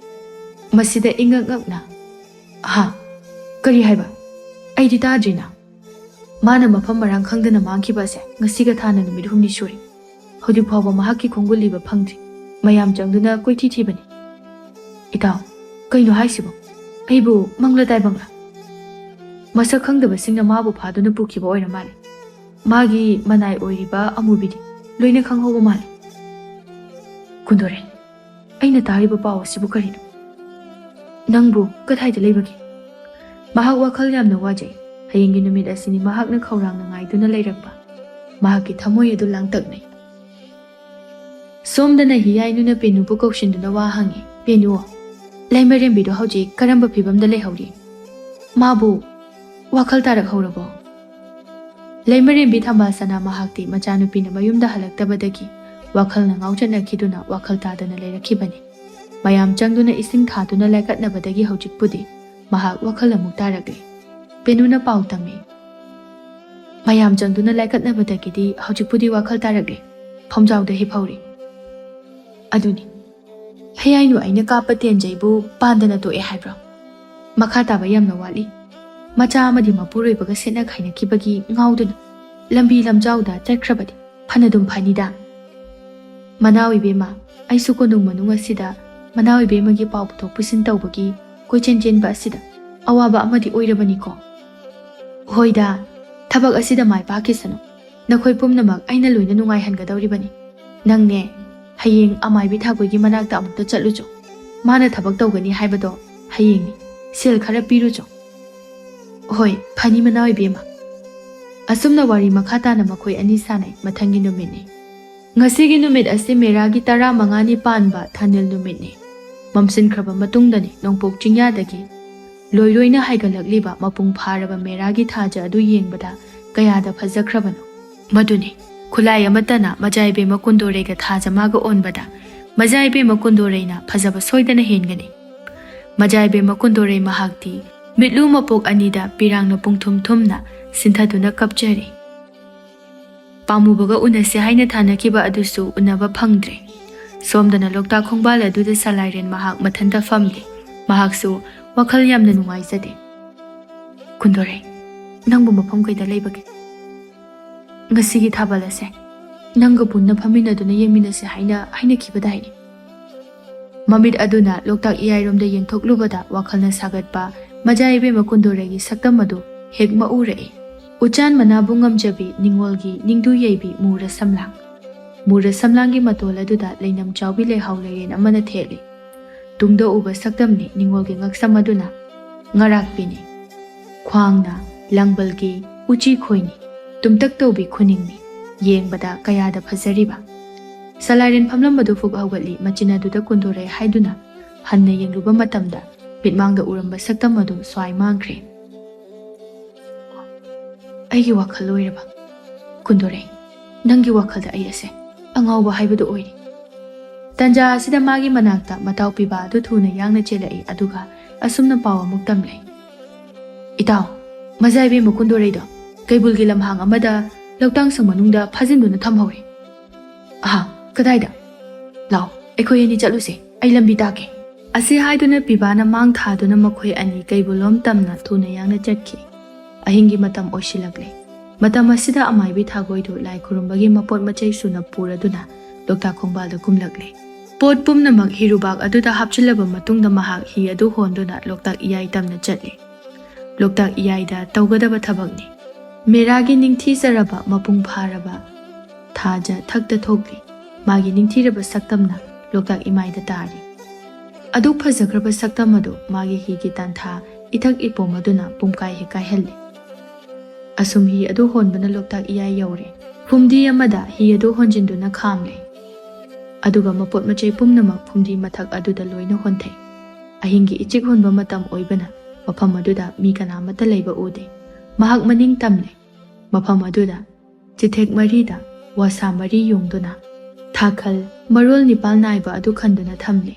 ꯃꯁꯤꯗ ꯏꯉꯛ ꯉꯛꯅ, "ꯍꯥ? ꯀꯔꯤ ꯍꯥꯏꯕ? ꯑꯩꯗꯤ ꯇꯥꯗ꯭ꯔꯤꯅ꯫ ꯃꯥꯅ ꯃꯐꯝ ꯃꯔꯥꯡ ꯈꯪꯗꯅ ꯃꯥꯡꯈꯤꯕ ꯑꯁꯦ ꯉꯁꯤꯒ ꯊꯥꯅ ꯅꯨꯃꯤꯠ ꯍꯨꯝꯅꯤ ꯁꯨꯔꯦ꯫ ꯍꯧꯖꯤꯛ ꯐꯥꯎꯕ ꯃꯍꯥꯛꯀꯤ ꯈꯣꯡꯒꯨꯜ ꯂꯤꯕ ꯐꯪꯗ꯭ꯔꯤ꯫ ꯃꯌꯥꯝ ꯆꯪꯗꯨꯅ ꯀꯣꯏꯊꯤ ꯊꯤꯕꯅꯤ꯫" "ꯏꯇꯥꯎ, ꯀꯩꯅꯣ ꯍꯥꯏꯁꯤꯕꯣ? ꯑꯩꯕꯨ ꯃꯪꯂ ꯇꯥꯏꯕꯪꯂ?" "ꯃꯁꯛ ꯈꯪꯗꯕꯁꯤꯡꯅ ꯃꯥꯕꯨ ꯐꯥꯗꯨꯅ ꯄꯨꯈꯤꯕ ꯑꯣꯏꯔ ꯃꯥꯜꯂꯦ꯫ ꯃꯥꯒꯤ ꯃꯅꯥꯏ ꯑꯣꯏꯔꯤꯕ ꯑꯃꯨꯕꯤꯗꯤ ꯂꯣꯏꯅ ꯈꯪꯍꯧꯕ ꯃꯥꯜꯂꯦ꯫" ꯀꯨꯟꯗꯣꯔꯦ, ꯑꯩꯅ ꯇꯥꯔꯤꯕ ꯄꯥꯎ ꯑꯁꯤꯕꯨ ꯀꯔꯤꯅꯣ? ꯅꯪꯕꯨ ꯀꯗꯥꯏꯗ ꯂꯩꯕꯒꯦ? ꯃꯍꯥꯛ ꯋꯥꯈꯜ ꯌꯥꯝꯅ ꯋꯥꯖꯩ꯫ ꯍꯌꯦꯡꯒꯤ ꯅꯨꯃꯤꯠ ꯑꯁꯤꯅꯤ ꯃꯍꯥꯛꯅ ꯈꯧꯔꯥꯡꯅ ꯉꯥꯏꯗꯨꯅ ꯂꯩꯔꯛꯄ꯫ ꯃꯍꯥꯛꯀꯤ ꯊꯃꯣꯏ ꯑꯗꯨ ꯂꯥꯡꯇꯛꯅꯩ꯫ ꯁꯣꯝꯗꯅ ꯍꯤꯌꯥꯏꯅꯨꯅ ꯄꯦꯅꯨꯕꯨ ꯀꯧꯁꯤꯟꯗꯨꯅ ꯋꯥ ꯍꯪꯉꯤ꯫ "ꯄꯦꯅꯨ, ꯂꯩꯃꯔꯦꯝꯕꯤꯗꯣ ꯍꯧꯖꯤꯛ ꯀꯔꯝꯕ ꯐꯤꯕꯝꯗ ꯂꯩꯍꯧꯔꯤ? ꯃꯥꯕꯨ ꯋꯥꯈꯜ ꯇꯥꯔꯛꯍꯧꯔꯕꯣ?" ꯂꯩꯃꯔꯦꯝꯕꯤ ꯊꯝꯕꯥꯜꯁꯅꯥ ꯃꯍꯥꯛꯇꯤ ꯃꯆꯥꯅꯨꯄꯤꯅ ꯃꯌꯨꯝꯗ ꯍꯜꯂꯛꯇꯕꯗꯒꯤ ꯋꯥꯈꯜꯅ ꯉꯥꯎꯆꯠꯅꯈꯤꯗꯨꯅ ꯋꯥꯈꯜ ꯇꯥꯗꯅ ꯂꯩꯔꯛꯈꯤꯕꯅꯤ꯫ ꯃꯌꯥꯝ ꯆꯪꯗꯨꯅ ꯏꯁꯤꯡ ꯊꯥꯗꯨꯅ ꯂꯥꯏꯀꯠꯅꯕꯗꯒꯤ ꯍꯧꯖꯤꯛꯄꯨꯗꯤ ꯃꯍꯥꯛ ꯋꯥꯈꯜ ꯑꯃꯨꯛ ꯇꯥꯔꯛꯂꯦ꯫ ꯄꯦꯅꯨꯅ ꯄꯥꯎ ꯇꯝꯃꯤ꯫ ꯃꯌꯥꯝ ꯆꯪꯗꯨꯅ ꯂꯥꯏꯀꯠꯅꯕꯗꯒꯤꯗꯤ ꯍꯧꯖꯤꯛꯄꯨꯗꯤ ꯋꯥꯈꯜ ꯇꯥꯔꯛꯂꯦ꯫ ꯐꯝꯖꯥꯎꯗ ꯍꯤꯞꯍꯧꯔꯤ꯫ ꯑꯗꯨꯅꯤ, ꯍꯌꯥꯏꯅꯨ ꯑꯩꯅ ꯀꯥꯞꯄ ꯇꯦꯟꯖꯩꯕꯨ ꯄꯥꯟꯗꯅ ꯇꯣꯛꯑꯦ ꯍꯥꯏꯕ꯭ꯔꯣ? ꯃꯈꯥ ꯇꯥꯕ ꯌꯥꯝꯅ ꯋꯥꯠꯂꯤ꯫ ꯃꯆꯥ ꯑꯃꯗꯤ ꯃꯄꯨꯔꯣꯏꯕꯒ ꯁꯦꯠꯅ ꯈꯥꯏꯅꯈꯤꯕꯒꯤ ꯉꯥꯎꯗꯨꯅ ꯂꯝꯕꯤ ꯂꯝꯖꯥꯎꯗ ꯆꯠꯈ꯭ꯔꯕꯗꯤ ꯐꯅꯗꯨꯝ ꯐꯅꯤꯗ꯫ ꯃꯅꯥꯎ ꯏꯕꯦꯝꯃ, ꯑꯩꯁꯨ ꯀꯣꯅꯨꯡ ꯃꯅꯨꯡ ꯑꯁꯤꯗ ꯃꯅꯥꯎ ꯏꯕꯦꯝꯃꯒꯤ ꯄꯥꯎ ꯄꯨꯊꯣꯛ ꯄꯨꯁꯤꯟ ꯇꯧꯕꯒꯤ ꯀꯣꯏꯆꯦꯟ ꯆꯦꯟꯕ ꯑꯁꯤꯗ ꯑꯋꯥꯕ ꯑꯃꯗꯤ ꯑꯣꯏꯔꯕꯅꯤꯀꯣ꯫ ꯍꯣꯏꯗ, ꯊꯕꯛ ꯑꯁꯤꯗ ꯃꯥꯏ ꯄꯥꯛꯈꯤꯁꯅꯨ꯫ ꯅꯈꯣꯏ ꯄꯨꯝꯅꯃꯛ ꯑꯩꯅ ꯂꯣꯏꯅ ꯅꯨꯡꯉꯥꯏꯍꯟꯒꯗꯧꯔꯤꯕꯅꯤ꯫ ꯅꯪꯅꯦ, ꯍꯌꯦꯡ ꯑꯃꯥꯏꯕꯤ ꯊꯥꯒꯣꯏꯒꯤ ꯃꯅꯥꯛꯇ ꯑꯃꯨꯛꯇ ꯆꯠꯂꯨꯆꯣ꯫ ꯃꯥꯅ ꯊꯕꯛ ꯇꯧꯒꯅꯤ ꯍꯥꯏꯕꯗꯣ ꯍꯌꯦꯡꯅꯤ꯫ ꯁꯦꯜ ꯈꯔ ꯄꯤꯔꯨꯆꯣ꯫ ꯍꯣꯏ, ꯐꯅꯤ ꯃꯅꯥꯎ ꯏꯕꯦꯝꯃ꯫ ꯑꯁꯨꯝꯅ ꯋꯥꯔꯤ ꯃꯈꯥ ꯇꯥꯅ ꯃꯈꯣꯏ ꯑꯅꯤ ꯁꯥꯟꯅꯩ꯫ ꯃꯊꯪꯒꯤ ꯅꯨꯃꯤꯠꯅꯤ꯫ ꯉꯁꯤꯒꯤ ꯅꯨꯃꯤꯠ ꯑꯁꯤ ꯃꯦꯔꯥꯒꯤ ꯇꯔꯥꯃꯉꯥꯅꯤ ꯄꯥꯟꯕ ꯊꯥꯅꯤꯜ ꯅꯨꯃꯤꯠꯅꯤ꯫ ꯃꯝꯁꯤꯟꯈ꯭ꯔꯕ ꯃꯇꯨꯡꯗꯅꯤ ꯅꯣꯡꯄꯣꯛ ꯆꯤꯡꯌꯥꯗꯒꯤ ꯂꯣꯏꯔꯣꯏꯅ ꯍꯥꯏꯒꯠꯂꯛꯂꯤꯕ ꯃꯄꯨꯡ ꯐꯥꯔꯕ ꯃꯦꯔꯥꯒꯤ ꯊꯥꯖ ꯑꯗꯨ ꯌꯦꯡꯕꯗ ꯀꯌꯥꯗ ꯐꯖꯈ꯭ꯔꯕꯅꯣ꯫ ꯃꯗꯨꯅꯤ, ꯈꯨꯠꯂꯥꯏ ꯑꯃꯠꯇꯅ ꯃꯖꯥ ꯏꯕꯦꯝꯃ ꯀꯨꯟꯗꯣꯔꯩꯒ ꯊꯥꯖ ꯃꯥꯒ ꯑꯣꯟꯕꯗ ꯃꯖꯥ ꯏꯕꯦꯝꯃ ꯀꯨꯟꯗꯣꯔꯩꯅ ꯐꯖꯕ ꯁꯣꯏꯗꯅ ꯍꯦꯟꯒꯅꯤ꯫ ꯃꯖꯥ ꯏꯕꯦꯝꯃ ꯀꯨꯟꯗꯣꯔꯩ ꯃꯍꯥꯛꯇꯤ ꯃꯤꯠꯂꯨ ꯃꯄꯣꯛ ꯑꯅꯤꯗ ꯄꯤꯔꯥꯡꯅ ꯄꯨꯡꯊꯨꯝ ꯊꯨꯝꯅ ꯁꯤꯟꯊꯗꯨꯅ ꯀꯞꯆꯔꯤ꯫ ꯄꯥꯝꯃꯨꯕꯒ ꯎꯅꯁꯤ ꯍꯥꯏꯅ ꯊꯥꯅꯈꯤꯕ ꯑꯗꯨꯁꯨ ꯎꯅꯕ ꯐꯪꯗ꯭ꯔꯦ꯫ ꯁꯣꯝꯗꯅ ꯂꯣꯛꯇꯥꯛ ꯈꯣꯡꯕꯥꯜ ꯑꯗꯨꯗ ꯁꯂꯥꯏꯔꯦꯟ ꯃꯍꯥꯛ ꯃꯊꯟꯇ ꯐꯝꯂꯤ꯫ ꯃꯍꯥꯛꯁꯨ ꯋꯥꯈꯜ ꯌꯥꯝꯅ ꯅꯨꯡꯉꯥꯏꯖꯗꯦ꯫ "ꯀꯨꯟꯗꯣꯔꯩ, ꯅꯪꯕꯨ ꯃꯐꯝ ꯀꯩꯗ ꯂꯩꯕꯒꯦ? ꯉꯁꯤꯒꯤ ꯊꯥꯕꯜ ꯑꯁꯦ ꯅꯪꯒ ꯄꯨꯟꯅ ꯐꯝꯃꯤꯟꯅꯗꯨꯅ ꯌꯦꯡꯃꯤꯟꯅꯁꯦ ꯍꯥꯏꯅ ꯍꯥꯏꯅꯈꯤꯕꯗꯥꯏꯅꯦ?" ꯃꯃꯤꯠ ꯑꯗꯨꯅ ꯂꯣꯛꯇꯥꯛ ꯏꯌꯥꯏꯔꯣꯝꯗ ꯌꯦꯡꯊꯣꯛꯂꯨꯕꯗ ꯋꯥꯈꯜꯅ ꯁꯥꯒꯠꯄ ꯃꯖꯥ ꯏꯕꯦꯝꯃ ꯀꯨꯟꯗꯣꯔꯩꯒꯤ ꯁꯛꯇꯝ ꯑꯗꯨ ꯍꯦꯛ ꯃꯛꯎꯔꯛꯏ꯫ ꯎꯆꯥꯟ ꯃꯅꯥꯕꯨ ꯉꯝꯖꯕꯤ ꯅꯤꯡꯉꯣꯜꯒꯤ ꯅꯤꯡꯗꯨ ꯌꯩꯕꯤ ꯃꯨꯔ ꯁꯝꯂꯥꯡ꯫ ꯃꯨꯔ ꯁꯝꯂꯥꯡꯒꯤ ꯃꯇꯣꯜ ꯑꯗꯨꯗ ꯂꯩꯅꯝ ꯆꯥꯎꯕꯤ ꯂꯩꯍꯥꯎ ꯂꯩꯔꯦꯟ ꯑꯃꯅ ꯊꯦꯠꯂꯤ꯫ ꯇꯨꯡꯗ ꯎꯕ ꯁꯛꯇꯝꯅꯤ ꯅꯤꯡꯉꯣꯜꯒꯤ ꯉꯛꯁꯝ ꯑꯗꯨꯅ ꯉꯔꯥꯛꯄꯤꯅꯤ꯫ ꯈ꯭ꯋꯥꯡꯅ ꯂꯥꯡꯕꯜꯒꯤ ꯎꯆꯤ ꯈꯣꯏꯅꯤ꯫ ꯇꯨꯝꯇꯛ ꯇꯧꯕꯤ ꯈꯨꯅꯤꯡꯅꯤ꯫ ꯌꯦꯡꯕꯗ ꯀꯌꯥꯗ ꯐꯖꯔꯤꯕ꯫ ꯁꯂꯥꯏꯔꯦꯟ ꯐꯝꯂꯝꯕꯗꯨ ꯐꯨꯛ ꯍꯧꯒꯠꯂꯤ꯫ ꯃꯆꯤꯟ ꯑꯗꯨꯗ ꯀꯨꯟꯗꯣꯔꯦ ꯍꯥꯏꯗꯨꯅ ꯍꯟꯅ ꯌꯦꯡꯂꯨꯕ ꯃꯇꯝꯗ ꯃꯤꯠꯃꯥꯡꯗ ꯎꯔꯝꯕ ꯁꯛꯇꯝ ꯑꯗꯨ ꯁ꯭ꯋꯥꯏ ꯃꯥꯡꯈ꯭ꯔꯦ꯫ ꯑꯩꯒꯤ ꯋꯥꯈꯜ ꯑꯣꯏꯔꯕ? ꯀꯨꯟꯗꯣꯔꯦ, ꯅꯪꯒꯤ ꯋꯥꯈꯜꯗ ꯑꯩ ꯑꯁꯦ ꯑꯉꯥꯎꯕ ꯍꯥꯏꯕꯗꯨ ꯑꯣꯏꯔꯦ꯫ ꯇꯟꯖꯥ ꯑꯁꯤꯗ ꯃꯥꯒꯤ ꯃꯅꯥꯛꯇ ꯃꯇꯥꯎ ꯄꯤꯕ ꯑꯗꯨ ꯊꯨꯅ ꯌꯥꯡꯅ ꯆꯦꯜꯂꯛꯏ, ꯑꯗꯨꯒ ꯑꯁꯨꯝꯅ ꯄꯥꯎ ꯑꯃꯨꯛ ꯇꯝꯂꯦ꯫ "ꯏꯇꯥꯎ, ꯃꯖꯥ ꯏꯕꯦꯝꯃ ꯀꯨꯟꯗꯣꯔꯩꯗꯣ ꯀꯩꯕꯨꯜꯒꯤ ꯂꯝꯍꯥꯡ ꯑꯃꯗ ꯂꯧꯇꯥꯡꯁꯪ ꯃꯅꯨꯡꯗ ꯐꯥꯖꯤꯟꯗꯨꯅ ꯊꯝꯍꯧꯔꯦ꯫" "ꯑꯍꯥ, ꯀꯗꯥꯏꯗ? ꯂꯥꯎ, ꯑꯩꯈꯣꯏ ꯑꯅꯤ ꯆꯠꯂꯨꯁꯦ, ꯑꯩ ꯂꯝꯕꯤ ꯇꯥꯛꯀꯦ꯫" ꯑꯁꯤ ꯍꯥꯏꯗꯨꯅ ꯄꯤꯕꯥꯅ ꯃꯥꯡ ꯊꯥꯗꯨꯅ ꯃꯈꯣꯏ ꯑꯅꯤ ꯀꯩꯕꯨꯜꯂꯣꯝ ꯇꯝꯅ ꯊꯨꯅ ꯌꯥꯡꯅ ꯆꯠꯈꯤ꯫ ꯑꯍꯤꯡꯒꯤ ꯃꯇꯝ ꯑꯣꯏꯁꯤꯜꯂꯛꯂꯦ꯫ ꯃꯇꯝ ꯑꯁꯤꯗ ꯑꯃꯥꯏꯕꯤ ꯊꯥꯒꯣꯏꯗꯨ ꯂꯥꯏ ꯈꯨꯔꯨꯝꯕꯒꯤ ꯃꯄꯣꯠ ꯃꯆꯩ ꯁꯨꯅ ꯄꯨꯔꯗꯨꯅ ꯂꯣꯛꯇꯥꯛ ꯈꯣꯡꯕꯥꯜꯗ ꯀꯨꯝꯂꯛꯂꯦ꯫ ꯄꯣꯠ ꯄꯨꯝꯅꯃꯛ ꯍꯤꯔꯨꯕꯥꯛ ꯑꯗꯨꯗ ꯍꯥꯞꯆꯤꯜꯂꯕ ꯃꯇꯨꯡꯗ ꯃꯍꯥꯛ ꯍꯤ ꯑꯗꯨ ꯍꯣꯟꯗꯨꯅ ꯂꯣꯛꯇꯥꯛ ꯏꯌꯥꯏ ꯇꯝꯅ ꯆꯠꯂꯤ꯫ ꯂꯣꯛꯇꯥꯛ ꯏꯌꯥꯏꯗ ꯇꯧꯒꯗꯕ ꯊꯕꯛꯅꯤ꯫ ꯃꯦꯔꯥꯒꯤ ꯅꯤꯡꯊꯤꯖꯔꯕ ꯃꯄꯨꯡ ꯐꯥꯔꯕ ꯊꯥꯖ ꯊꯛꯇ ꯊꯣꯛꯂꯤ꯫ ꯃꯥꯒꯤ ꯅꯤꯡꯊꯤꯔꯕ ꯁꯛꯇꯝꯅ ꯂꯣꯛꯇꯥꯛ ꯏꯃꯥꯏꯗ ꯇꯥꯔꯤ꯫ ꯑꯗꯨꯛ ꯐꯖꯈ꯭ꯔꯕ ꯁꯛꯇꯝ ꯑꯗꯨ ꯃꯥꯒꯤ ꯍꯤꯒꯤ ꯇꯥꯟꯊꯥ ꯏꯊꯛ ꯏꯄꯣꯝ ꯑꯗꯨꯅ ꯄꯨꯝꯀꯥꯏ ꯍꯦꯛ ꯀꯥꯏꯍꯜꯂꯤ꯫ ꯑꯁꯨꯝ ꯍꯤ ꯑꯗꯨ ꯍꯣꯟꯕꯅ ꯂꯣꯛꯇꯥꯛ ꯏꯌꯥꯏ ꯌꯧꯔꯦ꯫ ꯐꯨꯝꯗꯤ ꯑꯃꯗ ꯍꯤ ꯑꯗꯨ ꯍꯣꯟꯖꯤꯟꯗꯨꯅ ꯈꯥꯝꯂꯦ꯫ ꯑꯗꯨꯒ ꯃꯄꯣꯠ ꯃꯆꯩ ꯄꯨꯝꯅꯃꯛ ꯐꯨꯝꯗꯤ ꯃꯊꯛ ꯑꯗꯨꯗ ꯂꯣꯏꯅ ꯍꯣꯟꯊꯩ꯫ ꯑꯍꯤꯡꯒꯤ ꯏꯆꯤꯛ ꯍꯣꯟꯕ ꯃꯇꯝ ꯑꯣꯏꯕꯅ ꯃꯐꯝ ꯑꯗꯨꯗ ꯃꯤ ꯀꯅꯥꯃꯠꯇ ꯂꯩꯕ ꯎꯗꯦ꯫ ꯃꯍꯥꯛ ꯃꯅꯤꯡ ꯇꯝꯂꯦ꯫ ꯃꯐꯝ ꯑꯗꯨꯗ ꯆꯤꯊꯦꯛ ꯃꯔꯤꯗ ꯋꯥꯁꯥ ꯃꯔꯤ ꯌꯨꯡꯗꯨꯅ ꯊꯥꯈꯜ ꯃꯔꯣꯜ ꯅꯤꯄꯥꯜ ꯅꯥꯏꯕ ꯑꯗꯨ ꯈꯟꯗꯨꯅ ꯊꯝꯂꯦ꯫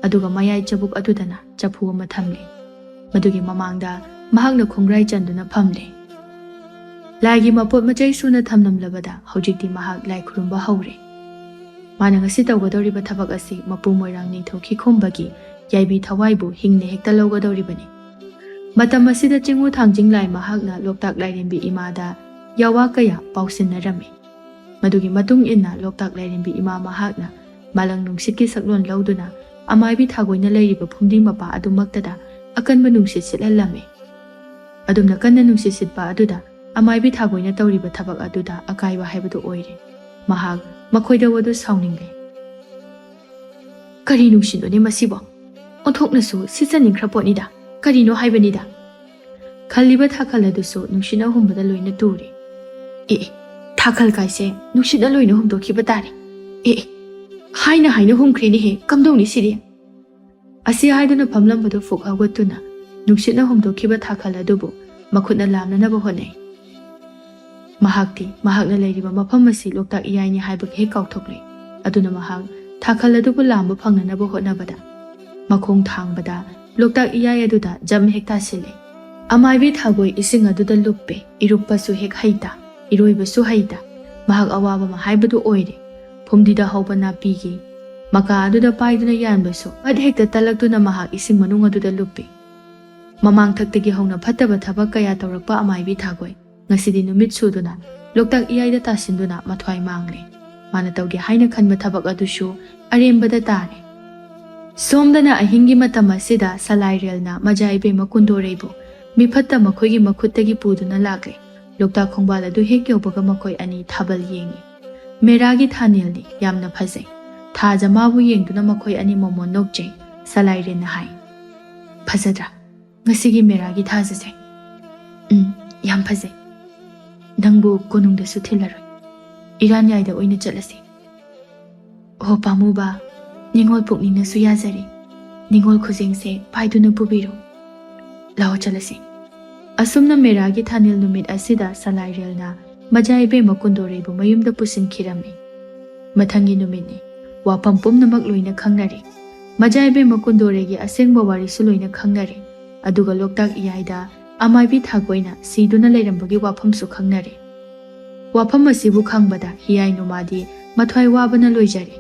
ꯑꯗꯨꯒ ꯃꯌꯥꯏ ꯆꯕꯨꯛ ꯑꯗꯨꯗꯅ ꯆꯐꯨ ꯑꯃ ꯊꯝꯂꯦ꯫ ꯃꯗꯨꯒꯤ ꯃꯃꯥꯡꯗ ꯃꯍꯥꯛꯅ ꯈꯣꯡꯒ꯭ꯔꯥꯏ ꯆꯟꯗꯨꯅ ꯐꯝꯂꯦ꯫ ꯂꯥꯏꯒꯤ ꯃꯄꯣꯠ ꯃꯆꯩ ꯁꯨꯅ ꯊꯝꯂꯝꯂꯕꯗ ꯍꯧꯖꯤꯛꯇꯤ ꯃꯍꯥꯛ ꯂꯥꯏ ꯈꯨꯔꯨꯝꯕ ꯍꯧꯔꯦ꯫ ꯃꯥꯅ ꯉꯁꯤ ꯇꯧꯒꯗꯧꯔꯤꯕ ꯊꯕꯛ ꯑꯁꯤ ꯃꯄꯨ ꯃꯣꯏꯔꯥꯡ ꯅꯤꯡꯊꯧ ꯈꯤꯈꯣꯝꯕꯒꯤ ꯌꯥꯏꯕꯤ ꯊꯋꯥꯏꯕꯨ ꯍꯤꯡꯅ ꯍꯦꯛꯇ ꯂꯧꯒꯗꯧꯔꯤꯕꯅꯤ꯫ ꯃꯇꯝ ꯑꯁꯤꯗ ꯆꯤꯡꯉꯨ ꯊꯥꯡꯖꯤꯡ ꯂꯥꯏ ꯃꯍꯥꯛꯅ ꯂꯣꯛꯇꯥꯛ ꯂꯥꯏꯔꯦꯝꯕꯤ ꯏꯃꯥꯗ ꯌꯥꯋꯥ ꯀꯌꯥ ꯄꯥꯎꯁꯤꯟꯅꯔꯝꯃꯤ꯫ ꯃꯗꯨꯒꯤ ꯃꯇꯨꯡ ꯏꯟꯅ ꯂꯣꯛꯇꯥꯛ ꯂꯥꯏꯔꯦꯝꯕꯤ ꯏꯃꯥ ꯃꯍꯥꯛꯅ ꯃꯥꯂꯪ ꯅꯨꯡꯁꯤꯠꯀꯤ ꯁꯛꯂꯣꯟ ꯂꯧꯗꯨꯅ ꯑꯃꯥꯏꯕꯤ ꯊꯥꯒꯣꯏꯅ ꯂꯩꯔꯤꯕ ꯐꯨꯝꯗꯤ ꯃꯄꯥ ꯑꯗꯨꯃꯛꯇꯗ ꯑꯀꯟꯕ ꯅꯨꯡꯁꯤꯠ ꯁꯤꯠꯍꯜꯂꯝꯃꯤ꯫ ꯑꯗꯨꯝꯅ ꯀꯟꯅ ꯅꯨꯡꯁꯤꯠ ꯁꯤꯠꯄ ꯑꯗꯨꯗ ꯑꯃꯥꯏꯕꯤ ꯊꯥꯒꯣꯏꯅ ꯇꯧꯔꯤꯕ ꯊꯕꯛ ꯑꯗꯨꯗ ꯑꯀꯥꯏꯕ ꯍꯥꯏꯕꯗꯨ ꯑꯣꯏꯔꯦ꯫ ꯃꯍꯥꯛ ꯃꯈꯣꯏꯗ ꯋꯥꯗꯨ ꯁꯥꯎꯅꯤꯡꯂꯦ꯫ "ꯀꯔꯤ ꯅꯨꯡꯁꯤꯠꯅꯣꯅꯦ ꯃꯁꯤꯕꯣ? ꯑꯣꯟꯊꯣꯛꯅꯁꯨ ꯁꯤꯠꯆꯅꯤꯡꯈ꯭ꯔ ꯄꯣꯠꯅꯤꯗ꯫ ꯀꯔꯤꯅꯣ ꯍꯥꯏꯕꯅꯤꯗ?" ꯈꯜꯂꯤꯕ ꯊꯥꯈꯜ ꯑꯗꯨꯁꯨ ꯅꯨꯡꯁꯤꯠꯅ ꯍꯨꯝꯕꯗ ꯂꯣꯏꯅ ꯇꯨꯔꯦ꯫ "ꯑꯦ, ꯑꯦ, ꯊꯥꯈꯜ ꯀꯥꯏꯁꯦ ꯅꯨꯡꯁꯤꯠꯅ ꯂꯣꯏꯅ ꯍꯨꯝꯗꯣꯛꯈꯤꯕ ꯇꯥꯔꯦ꯫ ꯑꯦ, ꯑꯦ, ꯍꯥꯏꯅ ꯍꯥꯏꯅ ꯍꯨꯝꯈ꯭ꯔꯦꯅꯦꯍꯦ, ꯀꯝꯗꯧꯅꯤ ꯁꯤꯗꯤ?" ꯑꯁꯤ ꯍꯥꯏꯗꯨꯅ ꯐꯝꯂꯝꯕꯗꯨ ꯐꯨꯛ ꯍꯧꯒꯠꯇꯨꯅ ꯅꯨꯡꯁꯤꯠꯅ ꯍꯨꯝꯗꯣꯛꯈꯤꯕ ꯊꯥꯈꯜ ꯑꯗꯨꯕꯨ ꯃꯈꯨꯠꯅ ꯂꯥꯝꯅꯅꯕ ꯍꯣꯠꯅꯩ꯫ ꯃꯍꯥꯛꯇꯤ ꯃꯍꯥꯛꯅ ꯂꯩꯔꯤꯕ ꯃꯐꯝ ꯑꯁꯤ ꯂꯣꯛꯇꯥꯛ ꯏꯌꯥꯏꯅꯤ ꯍꯥꯏꯕꯒ ꯍꯦꯛ ꯀꯥꯎꯊꯣꯛꯂꯦ꯫ ꯑꯗꯨꯅ ꯃꯍꯥꯛ ꯊꯥꯈꯜ ꯑꯗꯨꯕꯨ ꯂꯥꯝꯕ ꯐꯪꯅꯅꯕ ꯍꯣꯠꯅꯕꯗ ꯃꯈꯣꯡ ꯊꯥꯡꯕꯗ ꯂꯣꯛꯇꯥꯛ ꯏꯌꯥꯏ ꯑꯗꯨꯗ ꯖꯝ ꯍꯦꯛ ꯇꯥꯁꯤꯜꯂꯦ꯫ ꯑꯃꯥꯏꯕꯤ ꯊꯥꯒꯣꯏ ꯏꯁꯤꯡ ꯑꯗꯨꯗ ꯂꯨꯞꯄꯦ꯫ ꯏꯔꯨꯞꯄꯁꯨ ꯍꯦꯛ ꯍꯩꯇ, ꯏꯔꯣꯏꯕꯁꯨ ꯍꯩꯇ꯫ ꯃꯍꯥꯛ ꯑꯋꯥꯕ ꯑꯃ ꯍꯥꯏꯕꯗꯨ ꯑꯣꯏꯔꯦ꯫ ꯐꯨꯝꯗꯤꯗ ꯍꯧꯕ ꯅꯥꯄꯤꯒꯤ ꯃꯀꯥ ꯑꯗꯨꯗ ꯄꯥꯏꯗꯨꯅ ꯌꯥꯟꯕꯁꯨ ꯐꯠ ꯍꯦꯛꯇ ꯇꯠꯂꯛꯇꯨꯅ ꯃꯍꯥꯛ ꯏꯁꯤꯡ ꯃꯅꯨꯡ ꯑꯗꯨꯗ ꯂꯨꯞꯄꯤ꯫ ꯃꯃꯥꯡꯊꯛꯇꯒꯤ ꯍꯧꯅ ꯐꯠꯇꯕ ꯊꯕꯛ ꯀꯌꯥ ꯇꯧꯔꯛꯄ ꯑꯃꯥꯏꯕꯤ ꯊꯥꯒꯣꯏ ꯉꯁꯤꯗꯤ ꯅꯨꯃꯤꯠ ꯁꯨꯗꯨꯅ ꯂꯣꯛꯇꯥꯛ ꯏꯌꯥꯏꯗ ꯇꯥꯁꯤꯟꯗꯨꯅ ꯃꯊ꯭ꯋꯥꯏ ꯃꯥꯡꯂꯦ꯫ ꯃꯥꯅ ꯇꯧꯒꯦ ꯍꯥꯏꯅ ꯈꯟꯕ ꯊꯕꯛ ꯑꯗꯨꯁꯨ ꯑꯔꯦꯝꯕꯗ ꯇꯥꯔꯦ꯫ ꯁꯣꯝꯗꯅ ꯑꯍꯤꯡꯒꯤ ꯃꯇꯝ ꯑꯁꯤꯗ ꯁꯂꯥꯏꯔꯦꯜꯅ ꯃꯖꯥ ꯏꯕꯦꯝꯃ ꯀꯨꯟꯗꯣꯔꯩꯕꯨ ꯃꯤꯐꯠꯇ ꯃꯈꯣꯏꯒꯤ ꯃꯈꯨꯠꯇꯒꯤ ꯄꯨꯗꯨꯅ ꯂꯥꯛꯂꯦ꯫ ꯂꯣꯛꯇꯥꯛ ꯈꯣꯡꯕꯥꯜ ꯑꯗꯨ ꯍꯦꯛ ꯌꯧꯕꯒ ꯃꯈꯣꯏ ꯑꯅꯤ ꯊꯥꯕꯜ ꯌꯦꯡꯉꯤ꯫ ꯃꯦꯔꯥꯒꯤ ꯊꯥꯅꯦꯜꯅꯤ, ꯌꯥꯝꯅ ꯐꯖꯩ꯫ ꯊꯥꯖ ꯃꯥꯕꯨ ꯌꯦꯡꯗꯨꯅ ꯃꯈꯣꯏ ꯑꯅꯤ ꯃꯣꯃꯣꯟ ꯅꯣꯛꯆꯩ꯫ ꯁꯂꯥꯏꯔꯦꯟꯅ ꯍꯥꯏ, "ꯐꯖꯗ꯭ꯔꯥ ꯉꯁꯤꯒꯤ ꯃꯦꯔꯥꯒꯤ ꯊꯥꯖꯁꯦ?" "ꯎꯝ, ꯌꯥꯝ ꯐꯖꯩ꯫ ꯅꯪꯕꯨ ꯀꯣꯅꯨꯡꯗꯁꯨ ꯊꯤꯜꯂꯔꯣꯏ꯫ ꯏꯔꯥꯟꯌꯥꯏꯗ ꯑꯣꯏꯅ ꯆꯠꯂꯁꯤ꯫" "ꯑꯣ ꯄꯥꯝꯃꯨꯕ, ꯅꯤꯉꯣꯜ ꯄꯨꯛꯅꯤꯡꯅꯁꯨ ꯌꯥꯖꯔꯦ꯫ ꯅꯤꯉꯣꯜ ꯈꯨꯖꯦꯡꯁꯦ ꯄꯥꯏꯗꯨꯅ ꯄꯨꯕꯤꯔꯣ꯫ ꯂꯥꯛꯑꯣ ꯆꯠꯂꯁꯤ꯫" ꯑꯁꯨꯝꯅ ꯃꯦꯔꯥꯒꯤ ꯊꯥꯅꯤꯜ ꯅꯨꯃꯤꯠ ꯑꯁꯤꯗ ꯁꯂꯥꯏꯔꯦꯜꯅ ꯃꯖꯥ ꯏꯕꯦꯝꯃ ꯀꯨꯟꯗꯣꯔꯩꯕꯨ ꯃꯌꯨꯝꯗ ꯄꯨꯁꯤꯟꯈꯤꯔꯝꯃꯤ꯫ ꯃꯊꯪꯒꯤ ꯅꯨꯃꯤꯠꯅꯤ꯫ ꯋꯥꯐꯝ ꯄꯨꯝꯅꯃꯛ ꯂꯣꯏꯅ ꯈꯪꯅꯔꯦ꯫ ꯃꯖꯥ ꯏꯕꯦꯝꯃ ꯀꯨꯟꯗꯣꯔꯩꯒꯤ ꯑꯁꯦꯡꯕ ꯋꯥꯔꯤꯁꯨ ꯂꯣꯏꯅ ꯈꯪꯅꯔꯦ꯫ ꯑꯗꯨꯒ ꯂꯣꯛꯇꯥꯛ ꯏꯌꯥꯏꯗ ꯑꯃꯥꯏꯕꯤ ꯊꯥꯒꯣꯏꯅ ꯁꯤꯗꯨꯅ ꯂꯩꯔꯝꯕꯒꯤ ꯋꯥꯐꯝꯁꯨ ꯈꯪꯅꯔꯦ꯫ ꯋꯥꯐꯝ ꯑꯁꯤꯕꯨ ꯈꯪꯕꯗ ꯍꯤꯌꯥꯏ ꯅꯨꯃꯥꯗꯤ ꯃꯊ꯭ꯋꯥꯏ ꯋꯥꯕꯅ ꯂꯣꯏꯖꯔꯦ꯫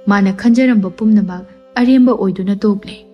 ꯃꯥꯅ ꯈꯟꯖꯔꯝꯕ ꯄꯨꯝꯅꯃꯛ ꯑꯔꯦꯝꯕ ꯑꯣꯏꯗꯨꯅ ꯇꯣꯛꯂꯦ꯫